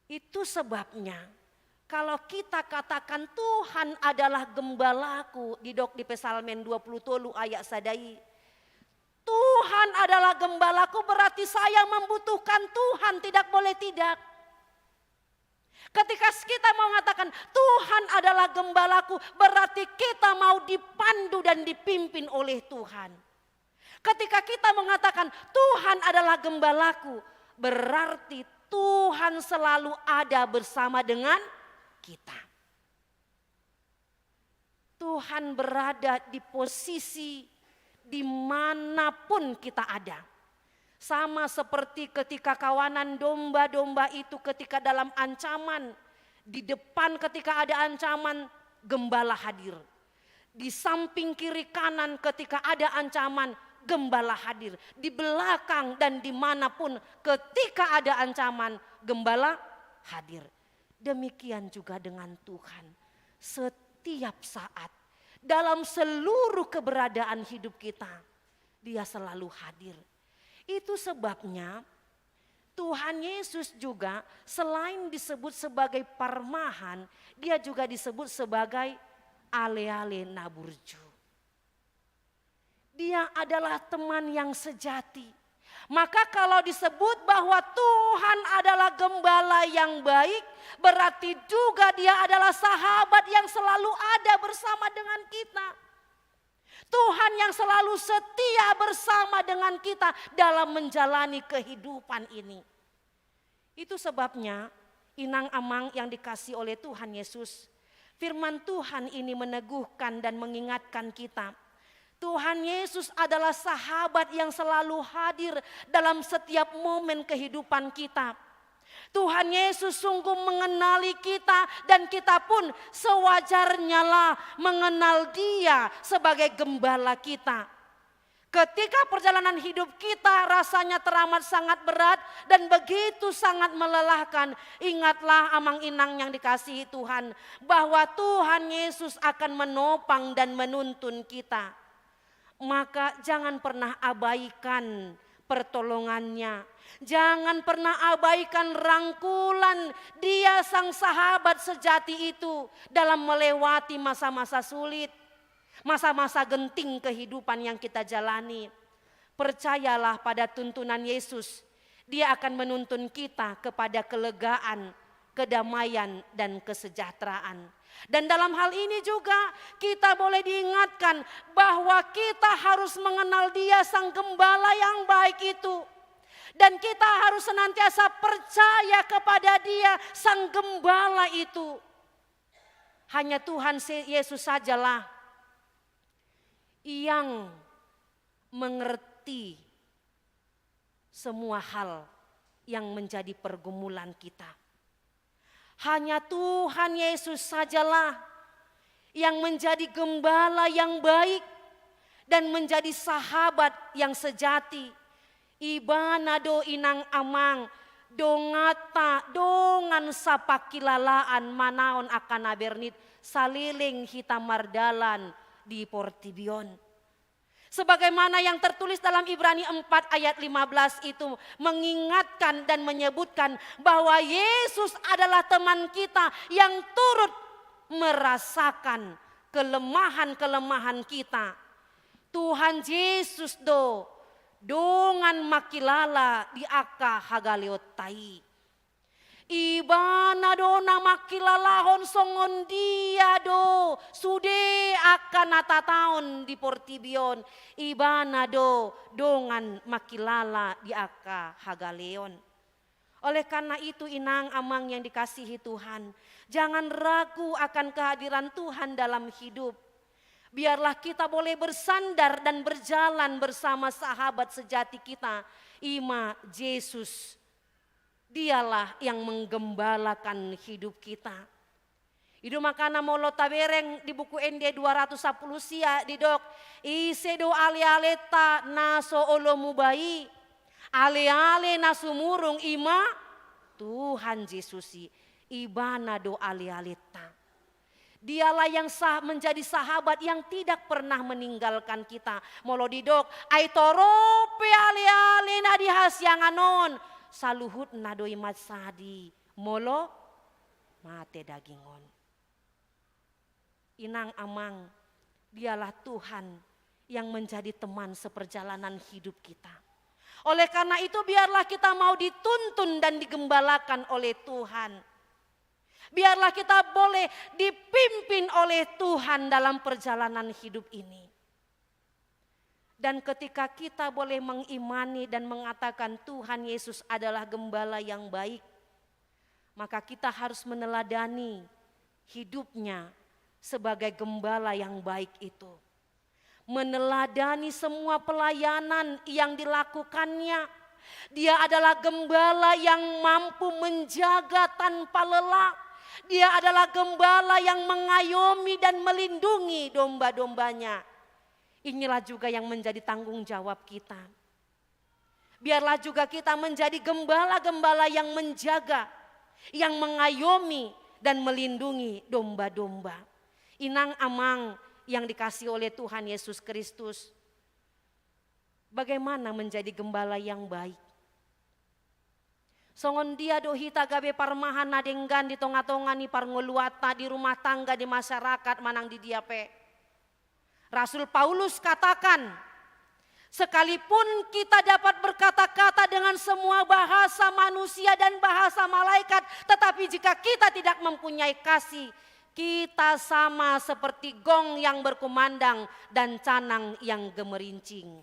Itu sebabnya, kalau kita katakan, "Tuhan adalah gembalaku," didok di Psalmen dua puluh tolu ayat sada i, "Tuhan adalah gembalaku," berarti saya membutuhkan Tuhan, tidak boleh tidak. Ketika kita mau mengatakan, "Tuhan Tuhan adalah gembalaku, berarti kita mau dipandu dan dipimpin oleh Tuhan. Ketika kita mengatakan, "Tuhan adalah gembalaku," berarti Tuhan selalu ada bersama dengan kita. Tuhan berada di posisi di mana pun kita ada. Sama seperti ketika kawanan domba-domba itu ketika dalam ancaman, di depan ketika ada ancaman, gembala hadir. Di samping kiri kanan ketika ada ancaman, gembala hadir. Di belakang dan di mana pun ketika ada ancaman, gembala hadir. Demikian juga dengan Tuhan. Setiap saat, dalam seluruh keberadaan hidup kita, Dia selalu hadir. Itu sebabnya Tuhan Yesus juga selain disebut sebagai parmahan, Dia juga disebut sebagai ale-ale na burju. Dia adalah teman yang sejati. Maka kalau disebut bahwa Tuhan adalah gembala yang baik, berarti juga Dia adalah sahabat yang selalu ada bersama dengan kita. Tuhan yang selalu setia bersama dengan kita dalam menjalani kehidupan ini. Itu sebabnya, inang amang yang dikasihi oleh Tuhan Yesus, firman Tuhan ini meneguhkan dan mengingatkan kita. Tuhan Yesus adalah sahabat yang selalu hadir dalam setiap momen kehidupan kita. Tuhan Yesus sungguh mengenali kita dan kita pun sewajarnyalah mengenal Dia sebagai gembala kita. Ketika perjalanan hidup kita rasanya teramat sangat berat dan begitu sangat melelahkan, ingatlah amang inang yang dikasihi Tuhan, bahwa Tuhan Yesus akan menopang dan menuntun kita. Maka jangan pernah abaikan pertolongan-Nya. Jangan pernah abaikan rangkulan Dia, sang sahabat sejati itu, dalam melewati masa-masa sulit, masa-masa genting kehidupan yang kita jalani. Percayalah pada tuntunan Yesus. Dia akan menuntun kita kepada kelegaan, kedamaian, dan kesejahteraan. Dan dalam hal ini juga kita boleh diingatkan bahwa kita harus mengenal Dia, sang gembala yang baik itu. Dan kita harus senantiasa percaya kepada Dia, sang gembala itu. Hanya Tuhan se-, Yesus sajalah yang mengerti semua hal yang menjadi pergumulan kita. Hanya Tuhan Yesus sajalah yang menjadi gembala yang baik dan menjadi sahabat yang sejati. Ibana do, inang amang, donganta dongan sapangkilalaan manaon angka na bernit saleleng hita mardalan di portibi on. Sebagaimana yang tertulis dalam Ibrani empat ayat lima belas itu mengingatkan dan menyebutkan bahwa Yesus adalah teman kita yang turut merasakan kelemahan-kelemahan kita. Tuhan Yesus do dongan mangkilala di angka hagaleonta i. Ibana do na mangkilalahon songon dia do sude angka na tataon di portibi on. Ibana do dongan mangkilala di angka hagaleon. Oleh karena itu, inang amang yang dikasihi Tuhan, jangan ragu akan kehadiran Tuhan dalam hidup. Biarlah kita boleh bersandar dan berjalan bersama sahabat sejati kita, ima Jesus. Dialah yang menggembalakan hidup kita. I do makana molo tabereng di Buku Ende dua ratus sampulu sia didok, ise do ale-alenta na so olo muba i? Ale-ale na sumurung ima Tuhan Jesus i, ibana do ale-alenta. Dialah yang sah-, menjadi sahabat yang tidak pernah meninggalkan kita. Molo didok, ai torop pe ale-ale na di hasiangan on, saluhutna do i mansadi molo mate daging on. Inang amang, dialah Tuhan yang menjadi teman seperjalanan hidup kita. Oleh karena itu, biarlah kita mau dituntun dan digembalakan oleh Tuhan. Biarlah kita boleh dipimpin oleh Tuhan dalam perjalanan hidup ini. Dan ketika kita boleh mengimani dan mengatakan Tuhan Yesus adalah gembala yang baik, maka kita harus meneladani hidupnya sebagai gembala yang baik itu. Meneladani semua pelayanan yang dilakukannya. Dia adalah gembala yang mampu menjaga tanpa lelah. Dia adalah gembala yang mengayomi dan melindungi domba-dombanya. Inilah juga yang menjadi tanggung jawab kita. Biarlah juga kita menjadi gembala-gembala yang menjaga, yang mengayomi, dan melindungi domba-domba. Inang amang yang dikasihi oleh Tuhan Yesus Kristus, bagaimana menjadi gembala yang baik? Songon dia do hita gabe parmahan na denggan di tonga-tonga ni parngoluanta, di rumah tangga, di masyarakat, manang di dia pe? Rasul Paulus katakan, sekalipun kita dapat berkata-kata dengan semua bahasa manusia dan bahasa malaikat, tetapi jika kita tidak mempunyai kasih, kita sama seperti gong yang berkumandang dan canang yang gemerincing.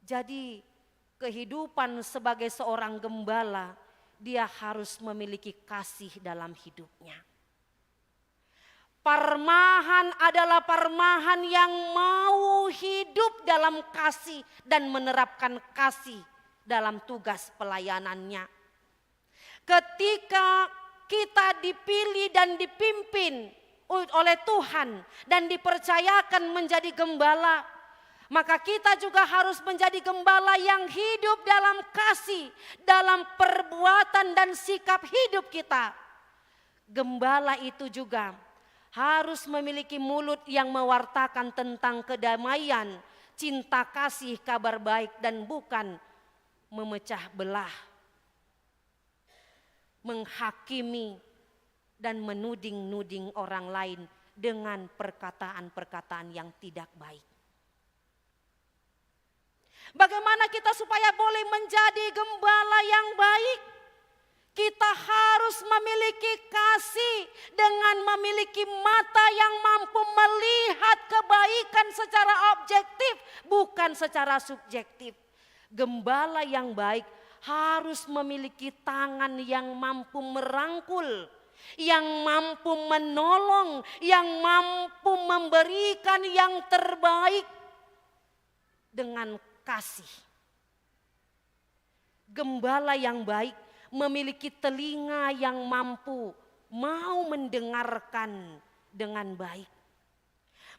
Jadi, kehidupan sebagai seorang gembala, dia harus memiliki kasih dalam hidupnya. Parmahan adalah parmahan yang mau hidup dalam kasih dan menerapkan kasih dalam tugas pelayanannya. Ketika kita dipilih dan dipimpin u-, oleh Tuhan dan dipercayakan menjadi gembala, maka kita juga harus menjadi gembala yang hidup dalam kasih, dalam perbuatan dan sikap hidup kita. Gembala itu juga harus memiliki mulut yang mewartakan tentang kedamaian, cinta kasih, kabar baik, dan bukan memecah belah, menghakimi, dan menuding-nuding orang lain dengan perkataan-perkataan yang tidak baik. Bagaimana kita supaya boleh menjadi gembala yang baik? Kita harus memiliki kasih dengan memiliki mata yang mampu melihat kebaikan secara objektif, bukan secara subjektif. Gembala yang baik harus memiliki tangan yang mampu merangkul, yang mampu menolong, yang mampu memberikan yang terbaik dengan kasih. Gembala yang baik memiliki telinga yang mampu mau mendengarkan dengan baik.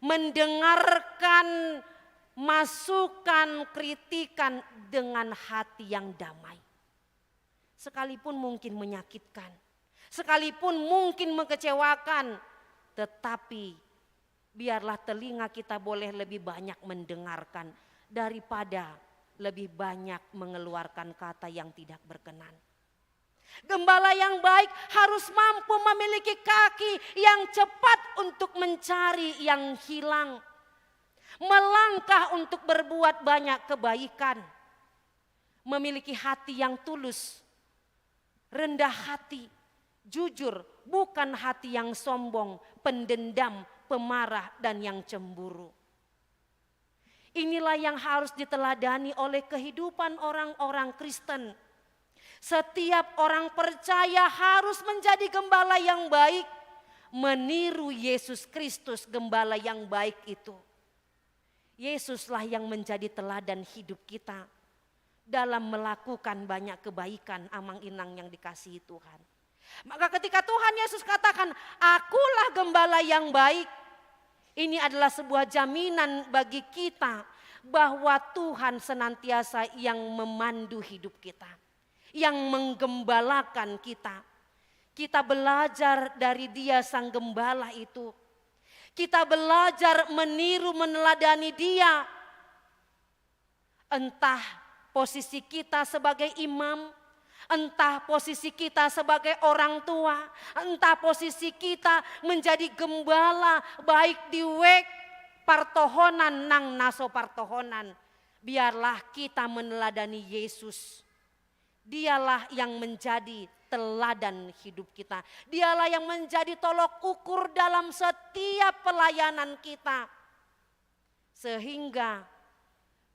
Mendengarkan masukan, kritikan dengan hati yang damai. Sekalipun mungkin menyakitkan, sekalipun mungkin mengecewakan, tetapi biarlah telinga kita boleh lebih banyak mendengarkan daripada lebih banyak mengeluarkan kata yang tidak berkenan. Gembala yang baik harus mampu memiliki kaki yang cepat untuk mencari yang hilang, melangkah untuk berbuat banyak kebaikan, memiliki hati yang tulus, rendah hati, jujur, bukan hati yang sombong, pendendam, pemarah, dan yang cemburu. Inilah yang harus diteladani oleh kehidupan orang-orang Kristen. Setiap orang percaya harus menjadi gembala yang baik, meniru Yesus Kristus, gembala yang baik itu. Yesuslah yang menjadi teladan hidup kita dalam melakukan banyak kebaikan, amang inang yang dikasihi Tuhan. Maka ketika Tuhan Yesus katakan, "Akulah gembala yang baik," ini adalah sebuah jaminan bagi kita bahwa Tuhan senantiasa yang memandu hidup kita, yang menggembalakan kita. Kita belajar dari Dia, Sang Gembala itu. Kita belajar meniru, meneladani Dia. Entah posisi kita sebagai imam, entah posisi kita sebagai orang tua, entah posisi kita menjadi gembala, baik di wijk, partohonan, nang na so partohonan. Biarlah kita meneladani Yesus. Dialah yang menjadi teladan hidup kita. Dialah yang menjadi tolok ukur dalam setiap pelayanan kita. Sehingga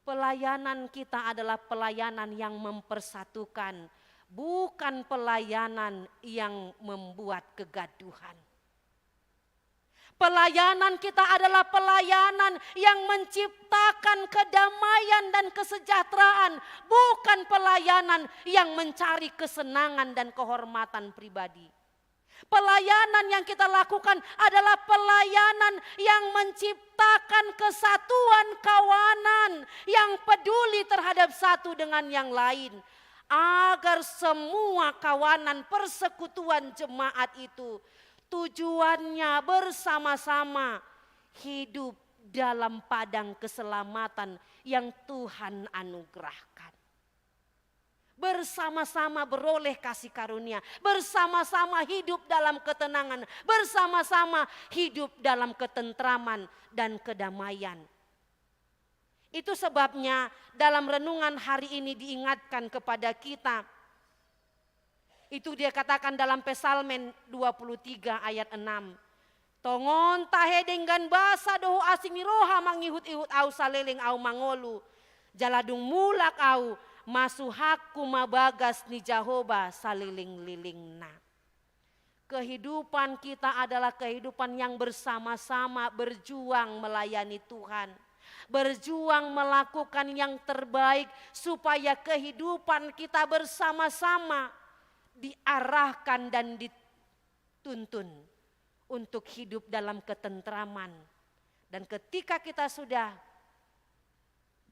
pelayanan kita adalah pelayanan yang mempersatukan, bukan pelayanan yang membuat kegaduhan. Pelayanan kita adalah pelayanan yang menciptakan kedamaian dan kesejahteraan, bukan pelayanan yang mencari kesenangan dan kehormatan pribadi. Pelayanan yang kita lakukan adalah pelayanan yang menciptakan kesatuan kawanan, yang peduli terhadap satu dengan yang lain, agar semua kawanan persekutuan jemaat itu tujuannya bersama-sama hidup dalam padang keselamatan yang Tuhan anugerahkan. Bersama-sama beroleh kasih karunia, bersama-sama hidup dalam ketenangan, bersama-sama hidup dalam ketentraman dan kedamaian. Itu sebabnya dalam renungan hari ini diingatkan kepada kita. Itu dia katakan dalam Psalmen dua puluh tiga ayat enam. Tongon tahe denggan basa dohot asi ni roha mangihut-ihut ahu saleleng ahu mangolu. Jala dung mulak ahu, masuhakku ma bagas ni Jahowa saleleng-lelengna. Kehidupan kita adalah kehidupan yang bersama-sama berjuang melayani Tuhan, berjuang melakukan yang terbaik supaya kehidupan kita bersama-sama diarahkan dan dituntun untuk hidup dalam ketentraman. Dan ketika kita sudah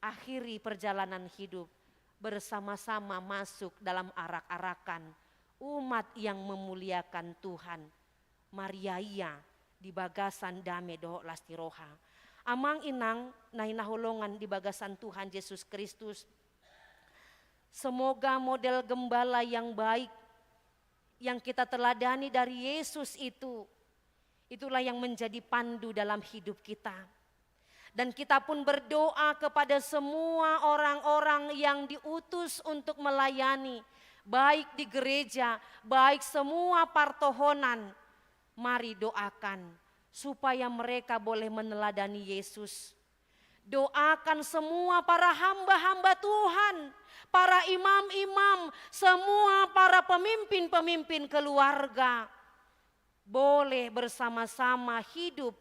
akhiri perjalanan hidup, bersama-sama masuk dalam arak-arakan umat yang memuliakan Tuhan, mariaia di bagasan dame dohot las ni roha. Amang inang na hinaholongan di bagasan Tuhan Yesus Kristus, semoga model gembala yang baik yang kita teladani dari Yesus itu, itulah yang menjadi pandu dalam hidup kita. Dan kita pun berdoa kepada semua orang-orang yang diutus untuk melayani, baik di gereja, baik semua partohonan. Mari doakan supaya mereka boleh meneladani Yesus. Doakan semua para hamba-hamba Tuhan, para imam-imam, semua para pemimpin-pemimpin keluarga boleh bersama-sama hidup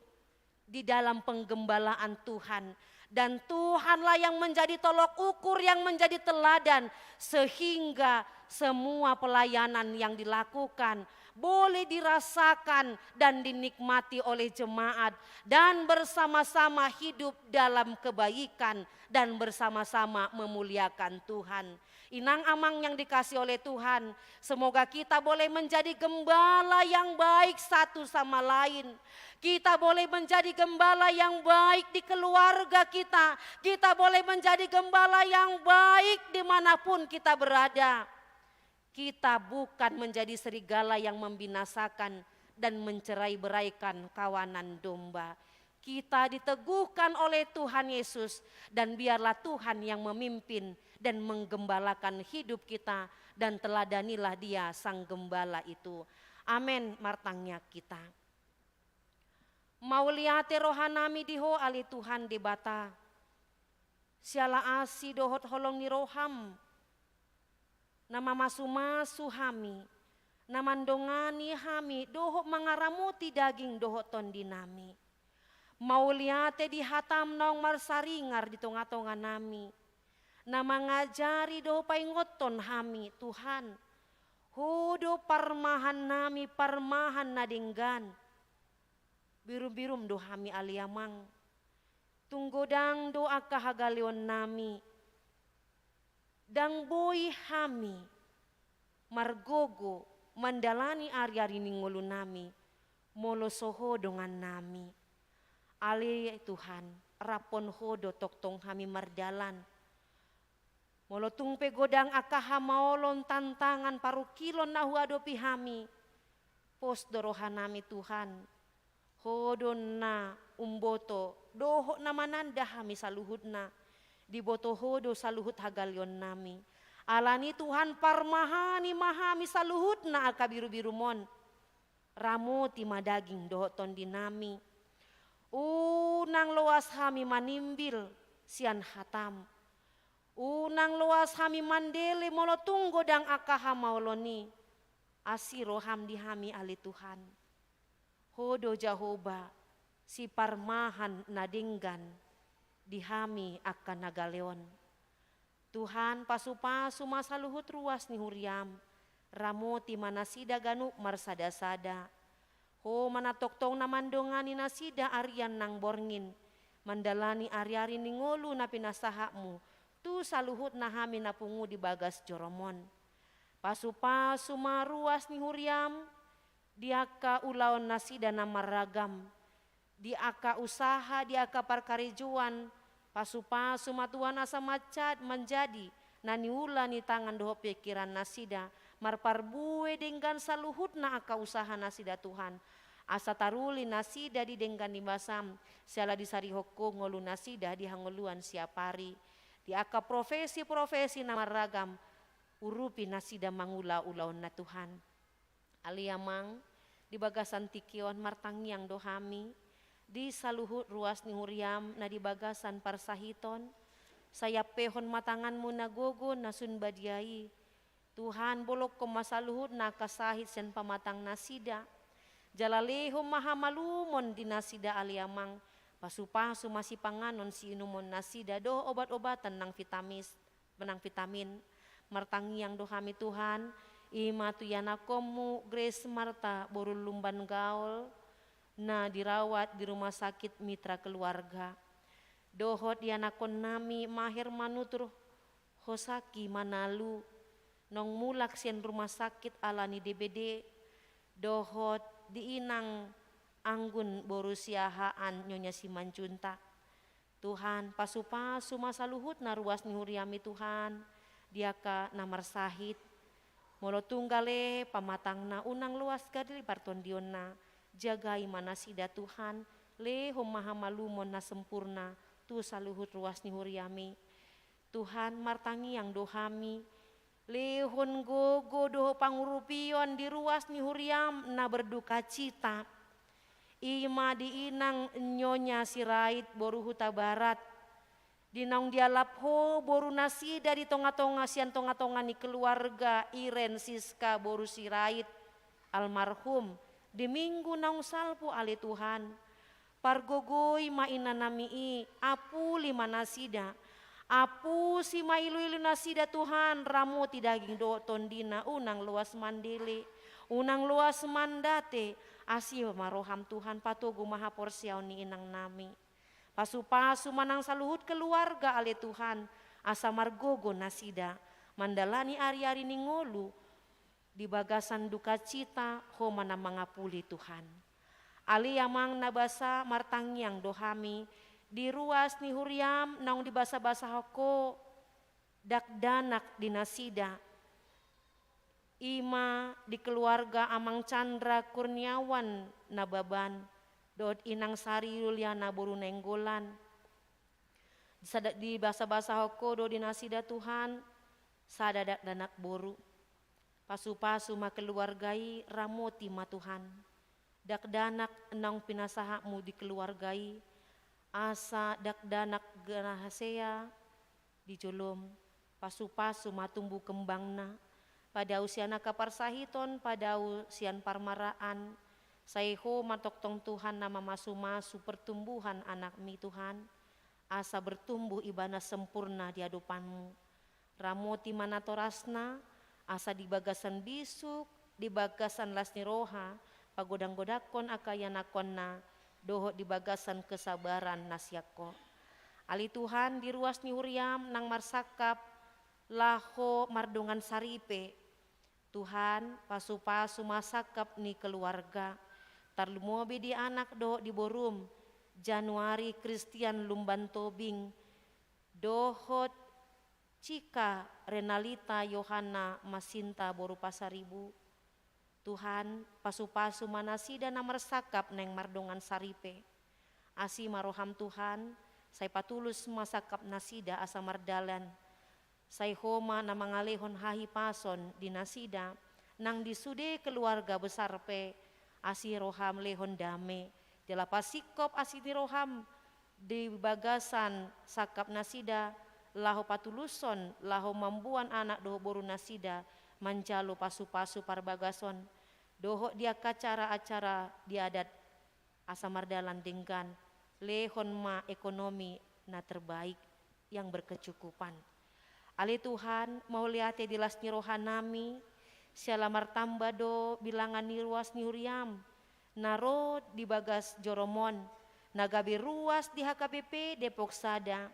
di dalam penggembalaan Tuhan. Dan Tuhanlah yang menjadi tolok ukur, yang menjadi teladan, sehingga semua pelayanan yang dilakukan boleh dirasakan dan dinikmati oleh jemaat, dan bersama-sama hidup dalam kebaikan, dan bersama-sama memuliakan Tuhan. Inang amang yang dikasihi oleh Tuhan, semoga kita boleh menjadi gembala yang baik satu sama lain. Kita boleh menjadi gembala yang baik di keluarga kita. Kita boleh menjadi gembala yang baik dimanapun kita berada. Kita bukan menjadi serigala yang membinasakan dan mencerai-beraikan kawanan domba. Kita diteguhkan oleh Tuhan Yesus, dan biarlah Tuhan yang memimpin dan menggembalakan hidup kita, dan teladanilah Dia, Sang Gembala itu. Amen. Martangiang hita. Mauliate rohanami di Ho, ale Tuhan Debata, siala asi dohot holong ni roham, na mamasu-masu hami, na mandongani hami dohot mangaramoti daging dohot tondinami. Mauliate di hatam naung marsaringar di tonga-tonga nami, na mangajari dohot paingothon hami, Tuhan. Ho do parmahan nami, parmahan na denggan. Birum-birum do hami, ale Amang. Tung godang do angka hagaleon nami. Ndang boi hami margogo mandalani ari-ari ni ngolu nami, molo so Ho dongan nami. Ale Tuhan, raphon Ho do tongtong hami mardalan. Molo tung pe godang angka hamaolon, tantangan, parungkilon na huadopi hami, pos do rohanami, Tuhan. Ho do na umboto dohot na mananda hami saluhutna. Diboto Ho do saluhut hagaleon nami. Alani Tuhan, parmahani ma hami saluhutna angka birubirumon. Ramoti ma daging dohot tondinami. Unang loas hami manimbil sian hatam. Unang loas hami mandele molo tung godang angka hamaolon i. Asi roham di hami, ale Tuhan. Ho do Jahowa, siparmahan na denggan di hami angka na gale on. Tuhan, pasupasu ma saluhut ruas ni huriam, ramoti ma nasida ganup marsadasada. Ho ma na tongtong na mandongani nasida arian nang borngin, mandalani ariari ni ngolu na pinasahatmu tu saluhutna hami na pungu di bagas joroMon. Pasupasu ma ruas ni huriam, di angka ulaon nasida na marragam, di angka usaha, di angka parkarejoan, pasupasu ma Tuhan asa mansat manjadi na niula ni tangan dohot pingkiran nasida, marparbue denggan saluhutna angka usaha nasida Tuhan, asa taruli nasida di denggan ni basaM, siala disarihon Ho ngolu nasida di hangoluan siapari, di angka profesi-profesi na marragam, urupi nasida mangula ulaonna Tuhan. Ale Amang, di bagasan tingki on martangiang do hami, di saluhut ruas ni huriam na di bagasan parsahiton, sai ampehon ma tanganMu na gogo na sun badia i. Tuhan, bolongkon ma saluhutna angka sahit sian pamatang nasida. Jala lehon ma hamalumon di nasida ale Amang, pasupasu ma sipanganon siinumon nasida dohot obat-obatan nang vitamis. Nang vitamin. Martangiang do hami Tuhan, i ma tu ianakkonMu Grace Marta boru Lumban Gaol, na dirawat di Rumah Sakit Mitra Keluarga. Dohot ianakkonnami Maher Manutur Hosaki Manalu, naung mulak sian rumah sakit alani D B D, dohot di inang Anggun boru Siahaan Nyonya Simanjuntak. Tuhan, pasupasu ma saluhutna ruas ni huriaMi Tuhan, di angka na marsahit. Molo tung gale pamatangna, unang loas gale partondionna, jagai ma nasida Tuhan, lehon ma hamalumon na sempurna, tu saluhut ruas ni huriaMi. Tuhan, martangiang do hami, lehon gogo dohot pangurupion di ruas ni huriaM na berdukacita. I ma di inang Nyonya Sirait boru Hutabarat. Di naung dialap Ho boru nasida di tonga-tonga sian tonga-tonga ni keluarga Iren Siska boru Sirait, almarhum, di minggu naung salpu ale Tuhan. Pargogoi ma inanami i, apuli ma nasida. Apusi ma ilu-ilu nasida Tuhan, ramoti daging dohot tondina, unang loas mandele, unang loas mandate, asi ma roham Tuhan, patogu ma haporseaon ni inangnami. Pasu-pasu ma nang saluhut keluarga ale Tuhan, asa margogo nasida, mandalani ari-ari ni ngolu, di bagasan dukacita, Ho ma na mangapuli Tuhan. Ale Amang na basa martangiang do hami, di ruas ni huriaM naung dibasa-basahon Ho, dakdanak di nasida. I ma di keluarga Amang Chandra Kurniawan Nababan, dohot inang Sari Yuliana boru Nainggolan. Sada dibasa-basahon Ho do di nasida Tuhan, sada dakdanak boru. Pasu-pasu ma keluarga i, ramoti ma Tuhan. Dakdanak naung pinasahatMu di keluarga i, asa dakdanak na hasea di joloM. Pasu-pasu ma tumbu kembangna, padao sian angka parsahiton, padao sian parmaraan, sai Ho ma tongtong Tuhan na mamasu-masu pertumbuhan anakMi Tuhan, asa bertumbuh ibana sempurna di adopanMu. Ramoti ma natorasna, asa di bagasan bisuk, di bagasan las ni roha, pagodang-godangkon angka ianakkonna, dohot di bagasan kesabaran na sian Ho. Ale Tuhan, di ruas ni huriaM naung marsangkap laho mardongan saripe. Tuhan, pasu-pasu ma sangkap ni keluarga, tarlumobi di anak dohot di boruM, Januari Christian Lumban Tobing, dohot Cika Renalita Yohana Masinta boru Pasaribu. Tuhan, pasu-pasu ma nasida na marsangkap naeng mardongan saripe. Asi ma rohaM Tuhan, sai patulus ma sangkap nasida asa mardalan Sai Ho ma na mangalehon hahipason di nasida, nang di sude keluarga besar pe, asi roham lehon dame, jala pasingkop asi ni roham di bagasan sangkap nasida, laho patulushon, laho mamboan anak dohot boru nasida manjalo pasu-pasu parbagason, dohot di angka acara-acara di adat asa mardalan denggan, lehon ma ekonomi na terbaik, yang berkecukupan. Ale Tuhan, mauliate di las ni rohanami, siala martamba do bilangan ni ruas ni huriam, na ro di bagas jorom on, na gabe ruas di H K B P Depok Sada,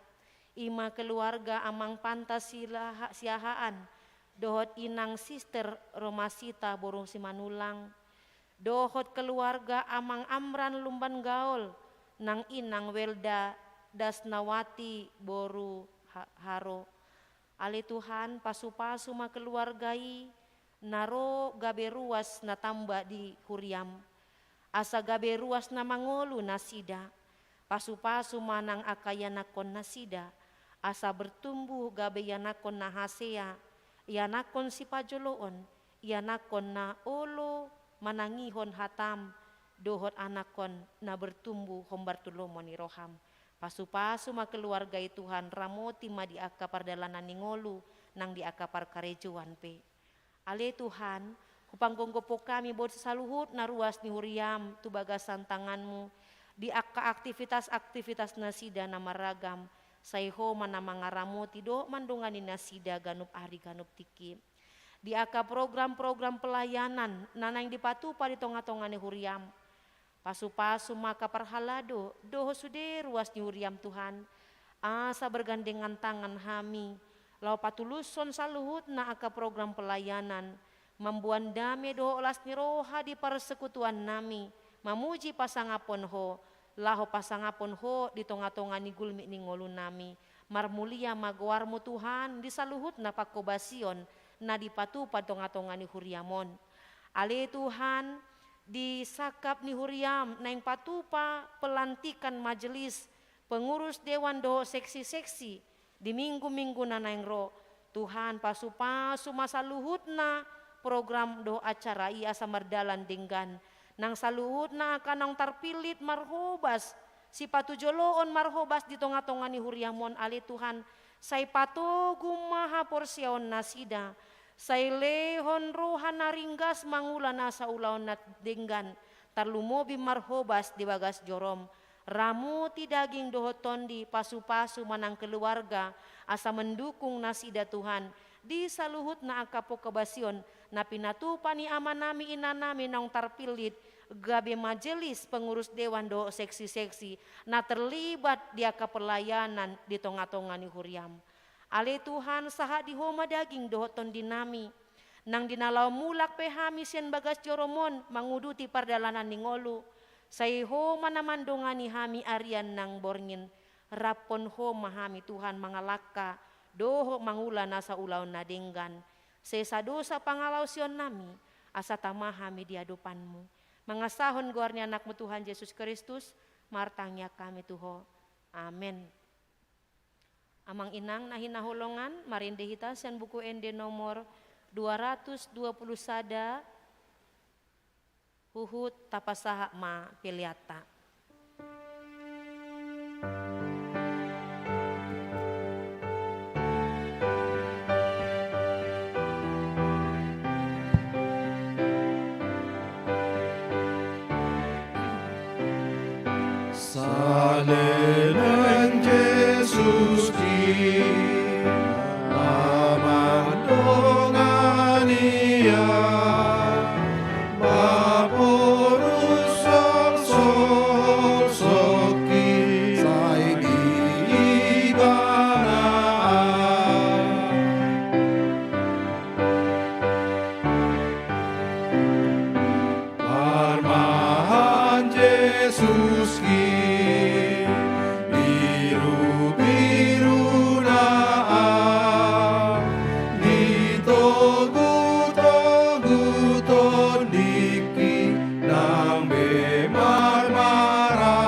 i ma keluarga Amang Panta Silaha-, Siahaan, dohot Inang Sister Romasita boru Simanullang, dohot keluarga Amang Amran Lumban Gaol, nang Inang Welda Dasnawati boru Ha-, Haro. Ale Tuhan, pasu-pasu ma keluarga i, na ro gabe ruas na tamba di huriam. Asa gabe ruas na mangolu nasida. Pasu-pasu ma nang angka ianakhon nasida, asa bertumbuh gabe ianakhon na hasea, ianakhon sipajoloon, ianakhon na olo manangihon hatam, dohot anakhon na bertumbuh hombar tu lomo ni roham. Pasu-pasu ma keluarga i Tuhan, ramoti ma di angka pardalanan ni ngolu, nang di angka parkarejoan pe. Ale Tuhan, hupanggomgophon hami boru saluhut na ruas ni huriam tu bagasan tanganmu, di angka aktivitas-aktivitas nasida na marragam, sai Ho ma na mangaramoti dohot mandongani nasida ganup ari ganup tingki. Di angka program-program pelayanan na naeng dipatupa di tonga-tonga ni huriam, pasu-pasu ma angka parhalado dohot sude ruas ni huriam Tuhan, asa bergandengan tangan hami, laho patulushon saluhutna angka program pelayanan, mamboan dame dohot las ni roha di parsekutuannami, mamuji pasangapon Ho, laho pasangapon Ho di tonga-tonga ni gulmit ni ngolunami. Marmulia ma goarmu Tuhan di saluhutna panghobasion na dipatupa tonga-tonga ni huriam on. Ale Tuhan, di sangkap ni huriam naeng patupa pelantikan majelis, pengurus dewan dohot seksi-seksi di minggu-minggu na naeng ro. Tuhan, pasu-pasu ma saluhutna program dohot acara i asa mardalan denggan. Nang saluhutna angka naung tarpillit marhobas, sipatujoloon marhobas di tonga-tonga ni huriam on, ale Tuhan, sai patogu ma haporseaon nasida, sai lehon roha na ringgas mangula nasa ulaon na denggan, tarlumobi marhobas di bagas jorom. Ramoti daging dohot tondi, pasu-pasu ma nang keluarga, asa mendukung nasida Tuhan, di saluhutna angka panghobasion na pinatupa ni amanami inanami naung tarpillit, gabe majelis pengurus dewan dohot seksi-seksi, na terlibat di angka pelayanan di tonga-tonga ni huriam. Ale Tuhan, sahat di Ho ma daging dohot tondinami. Nang di na laho mulak pe hami sian bagas jorom on manguduti pardalanan ni ngolu, sai Ho ma na mandongani hami arian nang borngin. Raphon Ho ma hami Tuhan mangalangka dohot mangula nasa ulaon na denggan. Sesa dosa pangalaosionnami, asa tama hami di adopanmu. Mangasahon goar ni Anakmu Tuhan Jesus Kristus, martangiang hami tu Ho. Amen. Amang inang na hinaholongan, marende hita sian Buku Ende nomor dua ratus dua puluh sada, huhut tapasahat ma peleanta. Saleleng Jesus i, Amang dongan ia, maporus solsol songki sai di Ibana. Parmahan Jesus i, birubiru na, ditogutogu tondingki nang be marmara.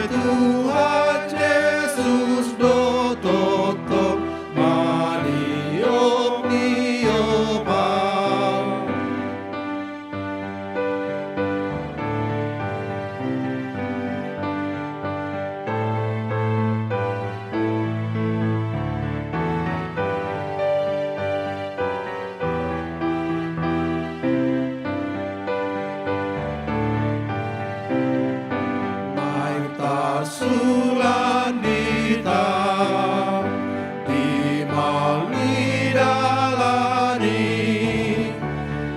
Tuhan Jesus do tongtong maniop-niop au. Naeng tarsulandit au di maol ni dalan i,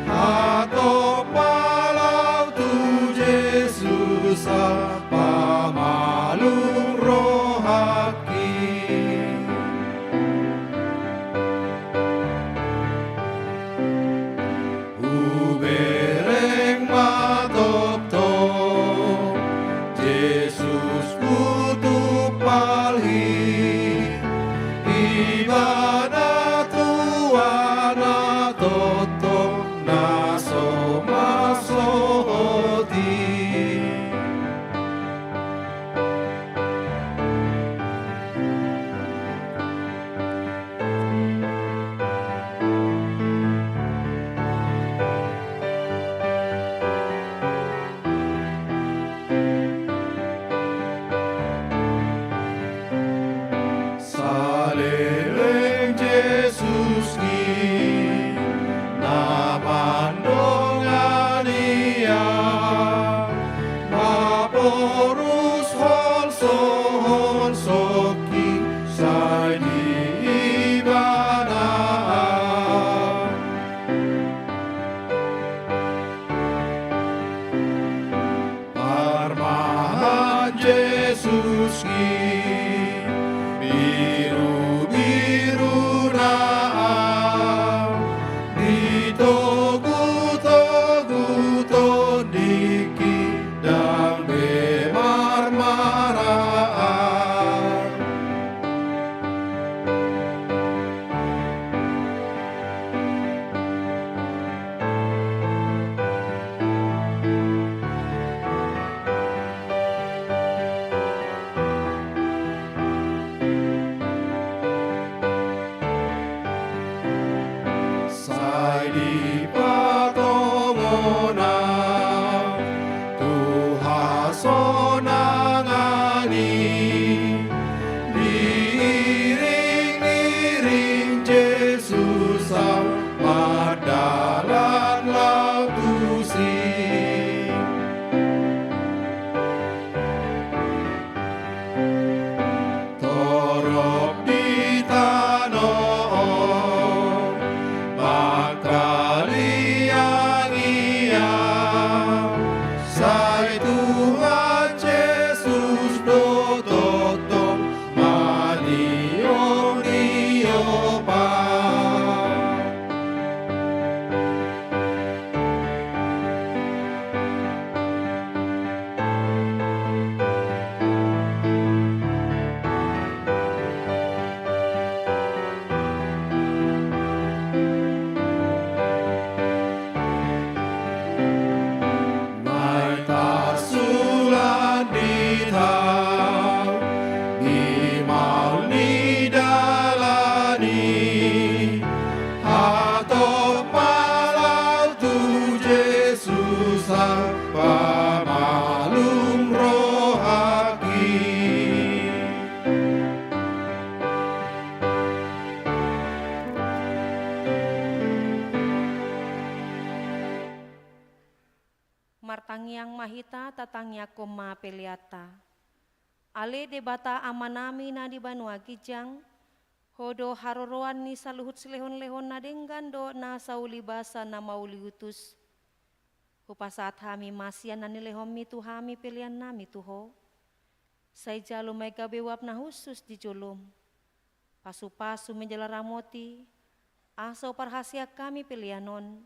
hatop ma laho tu Jesus au pamalum rohangki. Hubereng ma tongtong Jesus hutumpalhi, Ibana tua na tongtong na so marsohot i. Saleleng Jesusnami na mandongani au, maporus holso-holsongki sai di Ibana au. Parmahan Jesusnami birubiru na au, di togutogu tondingki ndang be marmara au. Sai dipatongon au tu hasonangan i, diiring-iring Jesus au mardalan laho tusi. Torop di tano on mangkaliangi au, sai Tuhan Jesus do tongtong maniop-niop au. Naeng tarsulandit au di maol ni dalan i, hatop ma laho tu Jesus au pamalum rohangki. Martangiang ma hita, tatangiangkon ma peleanta. Ale Debata Amanami na di banua ginjang, Ho do haroroan ni saluhut silehonlehon na denggan dohot na saulibasa na mauliutus. Hupasahat hami ma sian na nilehonmi tu hami peleannami tu Ho. Sai jalo ma i gabe uap na hushus di jolom. Pasupasu ma i jala ramoti, asa huparhaseang hami pelean on,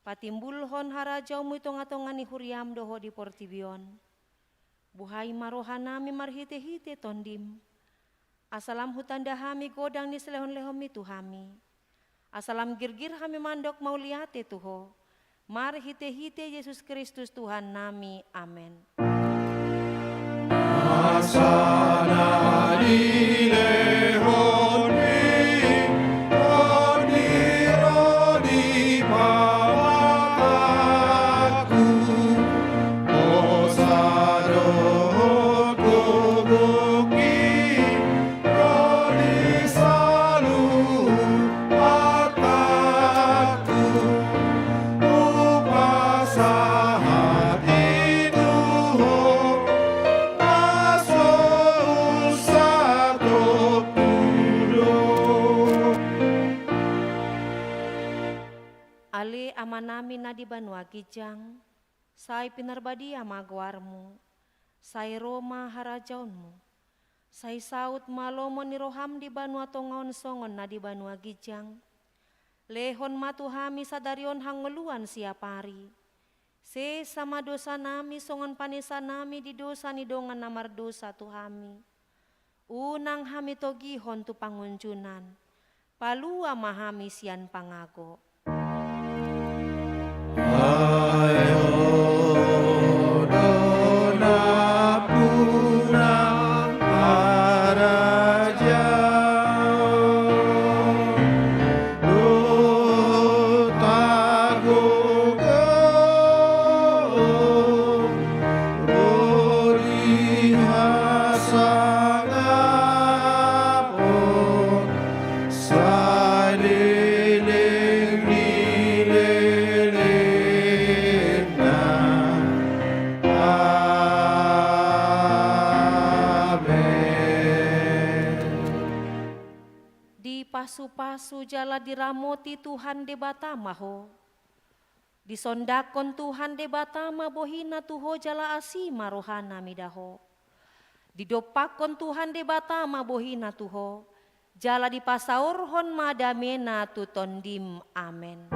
patimbulhon harajaonmu di tongatonga ni huriam dohot di portibi on. Buhai ma rohanami marhitehite Tondim, asa lam hutanda hami godang ni silehonlehonmi tu hami. Asa lam girgir hami mandok mauliate tu Ho, marhitehite Jesus Kristus Tuhannami. Amen. Amanami na di banua ginjang, sai pinarbadia ma goarmu, sai ro ma harajaonmu, sai saut ma lomo ni roham di banua tonga on songon na di banua ginjang. Lehon ma tu hami sadari on hangoluan siapari. Sesa ma dosanami songon panesanami di dosa ni dongan na mardosa tu hami. Unang hami togihon tu pangunjunan. Palua ma hami sian pangago. Ai Ho do nampuna harajaon dohot hagogoon ro di hasangapon saleleng ni lelengna. Amen. Dipasupasu jala diramoti Tuhan Debata ma ho. Disondangkon Tuhan Debata ma bohina tu ho jala asi ma rohana mida ho. Didompakkon Tuhan Debata ma bohina tu ho, jala dipasaorhon ma damena tu tondim. Amen.